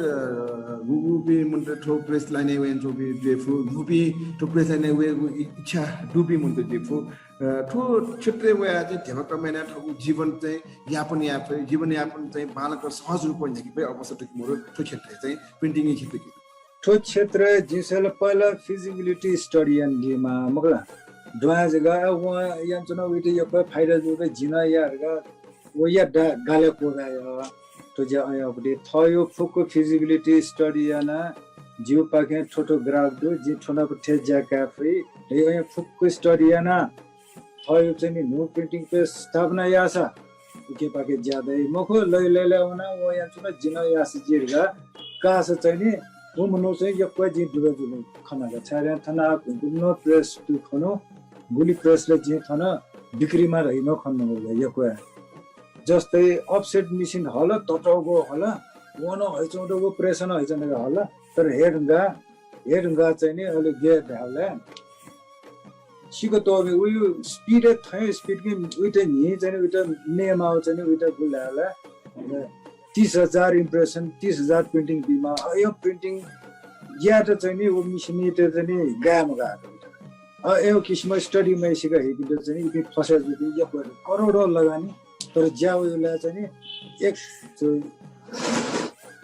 गु-, गुपिं मनूत थ्व press line-य् वयेन थ्व बि-, बेफु, गुपिं थ्व press line-य् वयेगु इ-, इच्छा दुपिं मनूत बेफु। अ, थ्व क्षेत्रय् वया चाहिँ धेबा कमाय् याना थःगु जीवन चाहिँ यापन याये फइ, जीवन यापन चाहिँ बांलाक सहज रूपं न्ह्याके फइ अवस्था दु कि मरु थ्व क्षेत्रय् चाहिँ printing-या क्षेत्रय् कि? थ्व क्षेत्रय् जिं स्वयेला पहिला feasibility study यानादीमाः मखु ला। दुहां जक, अ, वं यानाच्वन, उइत यक्व फाइदा जू का, जिं नं या धकाः व या दा-, गालय् क्वगाय्। थ्व ज्या अयंपट्टि थःयु फुक्क feasibility study याना, जिउपाखें थ्व थ्व graph दु, जिं थ्व नाप थथे ज्या काये फइ धइ अयं फुक्क study याना, थःयु चाहिँ नि न्हू printing press स्थापना याःसा उकेपाखे ज्या दइ। मखु, लय् लय् लय् वना, वं यानाच्वन, जिं नं याःसा जि धकाः काःसा चाहिँ नि व मनू चाहिँ यक्व जिं दुबे जुल खना का। छाय् धाःसा थन आः गुगुं नं press दु खनु, गुलि press ला जिं थन बिक्रीमा धइ नं खन मखु का, यक्व। जस्तै offset machine हल, ततःगु हल, वं नं हइच्वंगु दु, व press नं हइच्वंगु दु हल, तर हे धुंका, हे धुंका चाहिँ नि अले गे धायेबलय् सिक तःगु, उयु speed-य् थ्व speed कि उइत न्हि चाहिँ नि उइत नयेमाःगु चाहिँ नि उइत गुलि धायेबलय् तीस हजार impression, तीस हजार printing बीमाः। अय् printing यायेत चाहिँ नि व machine-यात चाहिँ नि गाये मगाः। अय् किसिमं study मयासेका हइपिन्त चाहिँ नि इपिं फसय् जुइपिं यक्व करोडौं लगानी, तर ज्या वइबलय् चाहिँ नि एक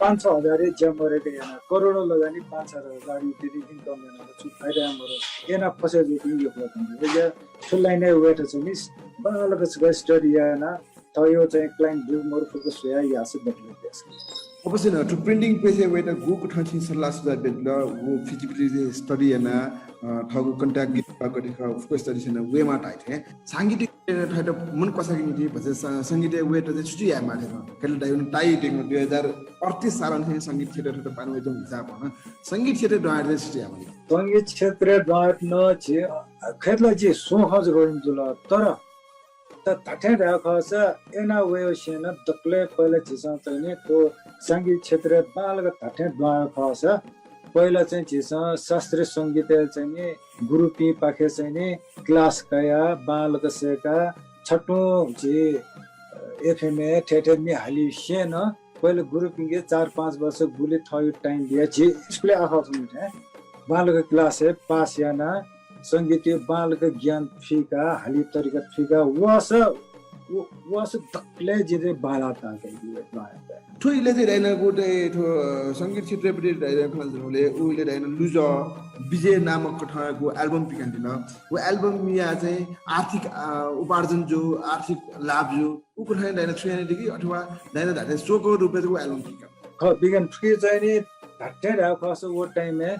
पाँच छ हजार हे ज्या मरेको याना, करोडौं लगानी पाँच छ हजार रुपियाँ income याना छु फाइदा मरु। याना फसे जुइपिं यक्व खः। अय्‌जुया थ्व line-य् वयेत चाहिँ नि बांलाक छकः study याना थःगु चाहिँ client दु मरु फुक्क स्वया याःसा दकलय् बेस। अवश्य नं, थ्व printing पेसाय् वयेत गुकथं छिं सल्लाह सुझाव बियादिल, व feasibility study याना, अ, थःगु contact गथे खः, गथे खः, फुक्क study याना वयेमाः धाइ थें। सांगीतिक थ्व मन क्वसायेकेगु निंतिं भचा स-, संगीतय् वयेत चाहिँ छु छु यायेमाः थें खः? कले दाइनं ताइ देख्न दुई हजार अडतिस सालं थें संगीत क्षेत्रय् थ्व पाने वयेत हिसाब हन। संगीत क्षेत्रय् दुहां वयेत चाहिँ छु छु यायेमाः? संगीत क्षेत्रय् दुहां वयेत नं झी, अ, खय्‌त ला झी स्वखं जक जुल, तर त धात्थें धायेगु खःसा याना वयेवंसें नं दकलय् पहिला झीसं चाहिँ नि थ्व संगीत क्षेत्रय् बांलाक धात्थें दुहां वयेगु खःसा पहिला चाहिँ झीसं शास्त्रीय संगीतय् चाहिँ नि गुरुपिंपाखें चाहिँ नि class कयाः बांलाक सय्‌काः छुं झी, अ, FM-य् थथे म्ये हालीसें नं पहिला गुरुपिंके चार पाँच वर्ष गुलि थःगु time बियाः झी स्कुलय् आखः च्वंगु थें बांलाक class-य् pass यानाः संगीतय् बांलाक ज्ञान थुइकाः, हाली तरिका थुइकाः वःसा, व-, वःसा दकलय् जिं चाहिँ बांलाः तांकाः। थ्व इलय् चाहिँ धायेगु त थ्व संगीत क्षेत्रपट्टि धायेगु खँ जुल, उ इलय् धायेगु लुजः विजय नामक कथंयागु album पिकादिल। व album-या चाहिँ आर्थिक, अ, उपार्जन जू, आर्थिक लाभ जू, उकथं धायेगु छु यानादिल कि अथवा धायेगु धात्थें स्वखं रूपय् जक album पिका? खः, पिकान थुकी चाहिँ नि धात्थें धायेगु खःसा व time-य्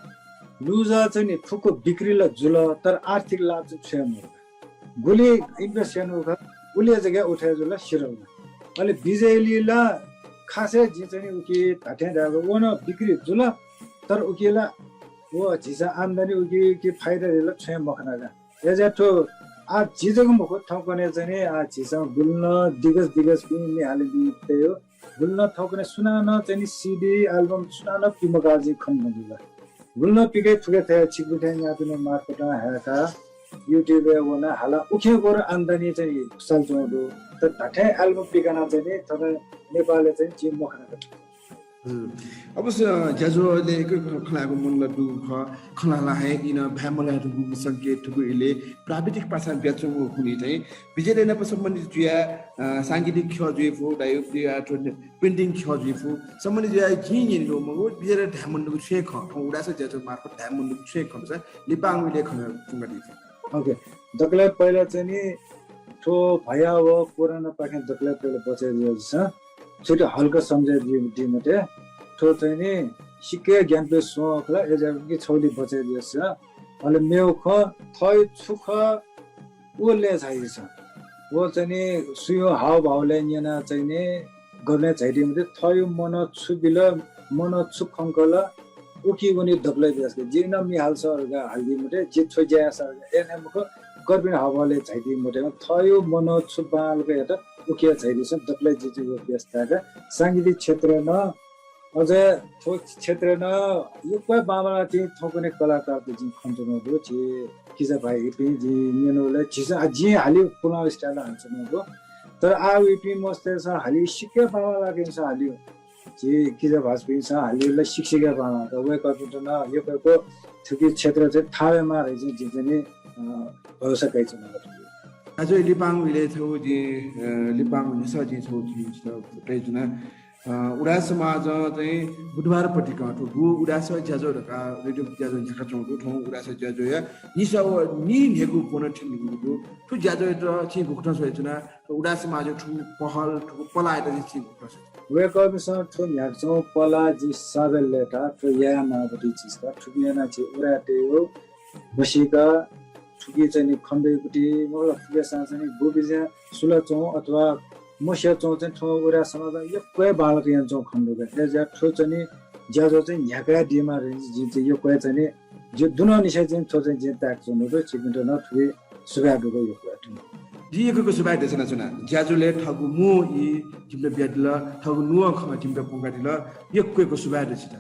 लुजः चाहिँ नि फुक्क बिक्री ला जुल, तर आर्थिक लाभ चाहिँ छुं मरु। गुलि invest यानागु खः, उलि जक उठे जुल, सिधल। अले विजयली ला खासय् जिं चाहिँ नि उकी धात्थें धायेगु व नं बिक्री जुल, तर उकी ला व झीसं आम्दानी उकी कि फाइदा जुल छुं मखना का। अय्‌जुया थ्व आः झी जक मखु, थौंकन्हय् चाहिँ नि आः झीसं गुलि नं दिग्गज दिग्गजपिं म्ये हालादीपिं, गुलि नं थौंकन्हय् सुनानं चाहिँ नि CD, album सुनानं पिमकाः जिं खने मदु ला। गुलि नं पिके फुके थें छिकपिं थें न्यापिनि मार्फत हाय्‌काः YouTube-य् वनाः हाला उखें बरु आम्दानी चाहिँ साल च्वं दु। तर धात्थें album पिकाना चाहिँ नि थन नेपालय् चाहिँ जिं मखना का। हुँ। अवश्य, ज्याझ्वलय् यक्व खँ ल्हायेगु मन ला दुगु खः। खँ ल्हाः ल्हाः हे इमिसं भाय् मल्हाये धुंकूगु संकेत थुगु इलय् प्राविधिक पासां बियाच्वंगु हुनिं चाहिँ विजय दाइ नाप सम्बन्धित जुयाः, अ, सांगीतिक ख्यः जुइफु, दाइ जुयाः थ्व printing ख्यः जुइफु, सम्बन्धित जुयाः जिं न्यनेगु मखु, विजय दाइ धाये मन दुगु छुं खँ, थौं उदाय् सः ज्याझ्वः मार्फत धाये मन दुगु छुं खँ, सा लिपांगु इलय् खँ पुंकादीफु। OK, दकलय् पहिला चाहिँ नि थ्व भया व कोरोनापाखें दकलय् पहिला बचय् जुयादिसँ। छुट्टै हल्का सम्झे दी, दी मते। थ्व चाहिँ नि सिक्क ग्यानापुसे स्वं खला, अय्‌जुया कि छगू ला बचय् जुयादिसँ। अले मेगु खँ, थःगु छु खः, व लँय् झाइदिसँ। व चाहिँ नि सुयागु हावभावलय् न्यनाः चाहिँ नि गबलें झाइदी मते, थःगु मनं छु बिल, मनं छु खंकल, उकी वनी दकलय् बेस का। जिं नं म्ये हालादिसँ धकाः हालादी मते, जिं थ्व ज्या यायेगु धकाः याये मखु, कर्पिनि हावभावलय् झाइदी मते। थःगु मनं छु बांलाक यात उकी झाइदिसँ, दकलय् जिं चाहिँ व बेस ताय्‌का। सांगीतिक क्षेत्रय् नं, अझ थ्व क्षेत्रय् नं यक्व बांबांलाःपिं थौंकन्हय् कलाकारत जिं खनाच्वनागु दु। झी किजा भाइपिं जिं न्यनागु ला, झीसं, आ, जिं हालिगु पुलांगु style हालाच्वनागु दु। तर आः वइपिं मस्तय्‌सं हालिगु, सिक्क बांबांलाःपिन्सं हालिगु। झी किजा भाजपिन्सं हालिगु ला सिक्क सिक्क बांबांलाः। वय्‌कःपिन्त नं यक्व यक्व थुकी क्षेत्र चाहिँ थाहां वयेमाः धइगु जिं चाहिँ नि, अ, भरोसा कयाच्वनागु दु। अझ लिपांगु इलय् छगू जिं, अ, लिपांगु न्ह्यसः जिं छगू जिं छगू कयाच्वना। अ, उदाय् समाजं चाहिँ बुधबार पतिकं थ्व गु उदाय् सः ज्याझ्वः धकाः रेडियो ज्याझ्वः न्ह्याकाच्वंगु दु। थौं उदाय् सः ज्याझ्वःया निसः व नीन्हय्‌गू ब्वना थ्यंगु दु। थ्व ज्याझ्वःयात छिं गुकथं स्वयाच्वना? थ्व उदाय् समाजया थ्व पहल, थ्व पलाःयात छिं गुकथं स्वयाच्वना? वय्‌कःपिन्सं थ्व न्ह्याकाच्वंगु पलाः जिं साबेला लय्‌ताः थ्व यायेमाःगु दु। झीसं थुकिं यानाः झी उदाय्‌तय्‌गु म्हसीका थुकी चाहिँ नि खनेदइगु दु, मखु ला, फुक्कसिनं चाहिँ नि गु बिज्यां सुलाच्वंगु अथवा मस्याच्वंगु चाहिँ थ्व उदाय् समाजं यक्व हे बांलाक यानाच्वंगु खनेदु का। अय्‌जुया थ्व चाहिँ नि ज्याझ्वः चाहिँ न्ह्याकादीमाः धइगु जिं चाहिँ यक्व हे चाहिँ नि जि दुनुगलंनिसें चाहिँ थ्व चाहिँ जिं ताय्‌काच्वनागु दु, छिकपिन्त नं थुकी सुभाय् दु का यक्व हे। जिं यक्व यक्व सुभाय् देछानाच्वना। ज्याझ्वलय् थःगु मू ई जिमित बियादिल, थःगु नुगः खँ जिमित प्वंकादिल, यक्व यक्व सुभाय् दु छित।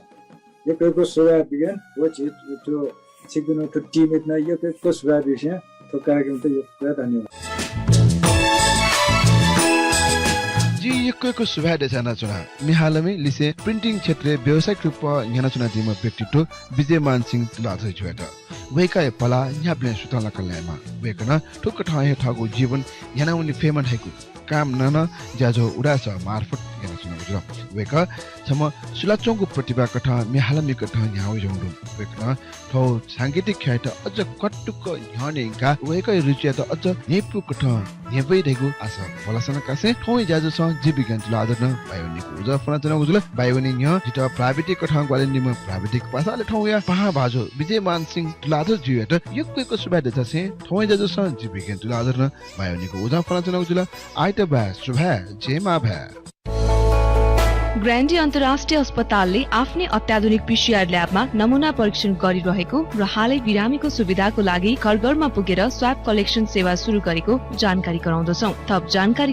यक्व यक्व सुभाय् बिज्यान। व झी थ्व छिकपिनि थ्व team-यात नं यक्व यक्व सुभाय् बिसें थ्व कार्यक्रमयात यक्व यक्व धन्यवाद। जिं यक्व यक्व सुभाय् देछानाच्वना। म्ये हालामि लिसें printing क्षेत्रय् व्यावसायिक रूपं न्ह्यानाच्वनादीम्ह व्यक्तित्व विजयमान सिंह तुलाधरजुयात। वय्‌कःया पलाः न्ह्याबलें सुथंलाक लायेमा। वय्‌कलं थुकथं हे थःगु जीवन न्ह्यानावने फयेमा धइगु कामना नं ज्याझ्वः उदाय् सः मार्फत यानाच्वनागु जुल। वय्कः छम्ह सुलाच्वंगु प्रतिभाकथं म्ये हालामिकथं न्ह्याः वयाच्वंगु दु। वय्कलं थ्व सांगीतिक ख्यःयात अझ क्वातुक न्ह्यःने यंकाः वय्कःया रुचियात अझ न्ह्यइपुकथं न्ह्यब्वइ धइगु आशा भलसा नं कासें थौंया ज्याझ्वलय् सः जीवविज्ञान तुलाधर नं बाय् वनेगु उजं फ्वनाच्वनागु जुल। बाय् वने न्ह्यः जितः प्राविधिक कथं ग्वाहालि यानादीम्ह प्राविधिक पासा, अले थौंया पाहां भाजु विजयमान सिंह तुलाधर ज्यूयात यक्व यक्व सुभाय् देछासें थौंया ज्याझ्वलय् सः जीवविज्ञान तुलाधर नं बाय् वनेगु उजं फ्वनाच्वनागु जुल। आइतबाः सुभाय्, जय मांभाय्। ग्रान्डी अन्तर्राष्ट्रिय अस्पतालले आफ्नै अत्याधुनिक पीसीआर ल्याबमा नमुना परीक्षण गरिरहेको र हालै बिरामीको सुविधाको लागि घर घरमा पुगेर स्वाब कलेक्सन सेवा सुरु गरेको जानकारी गराउँदछौं। थप जानकारी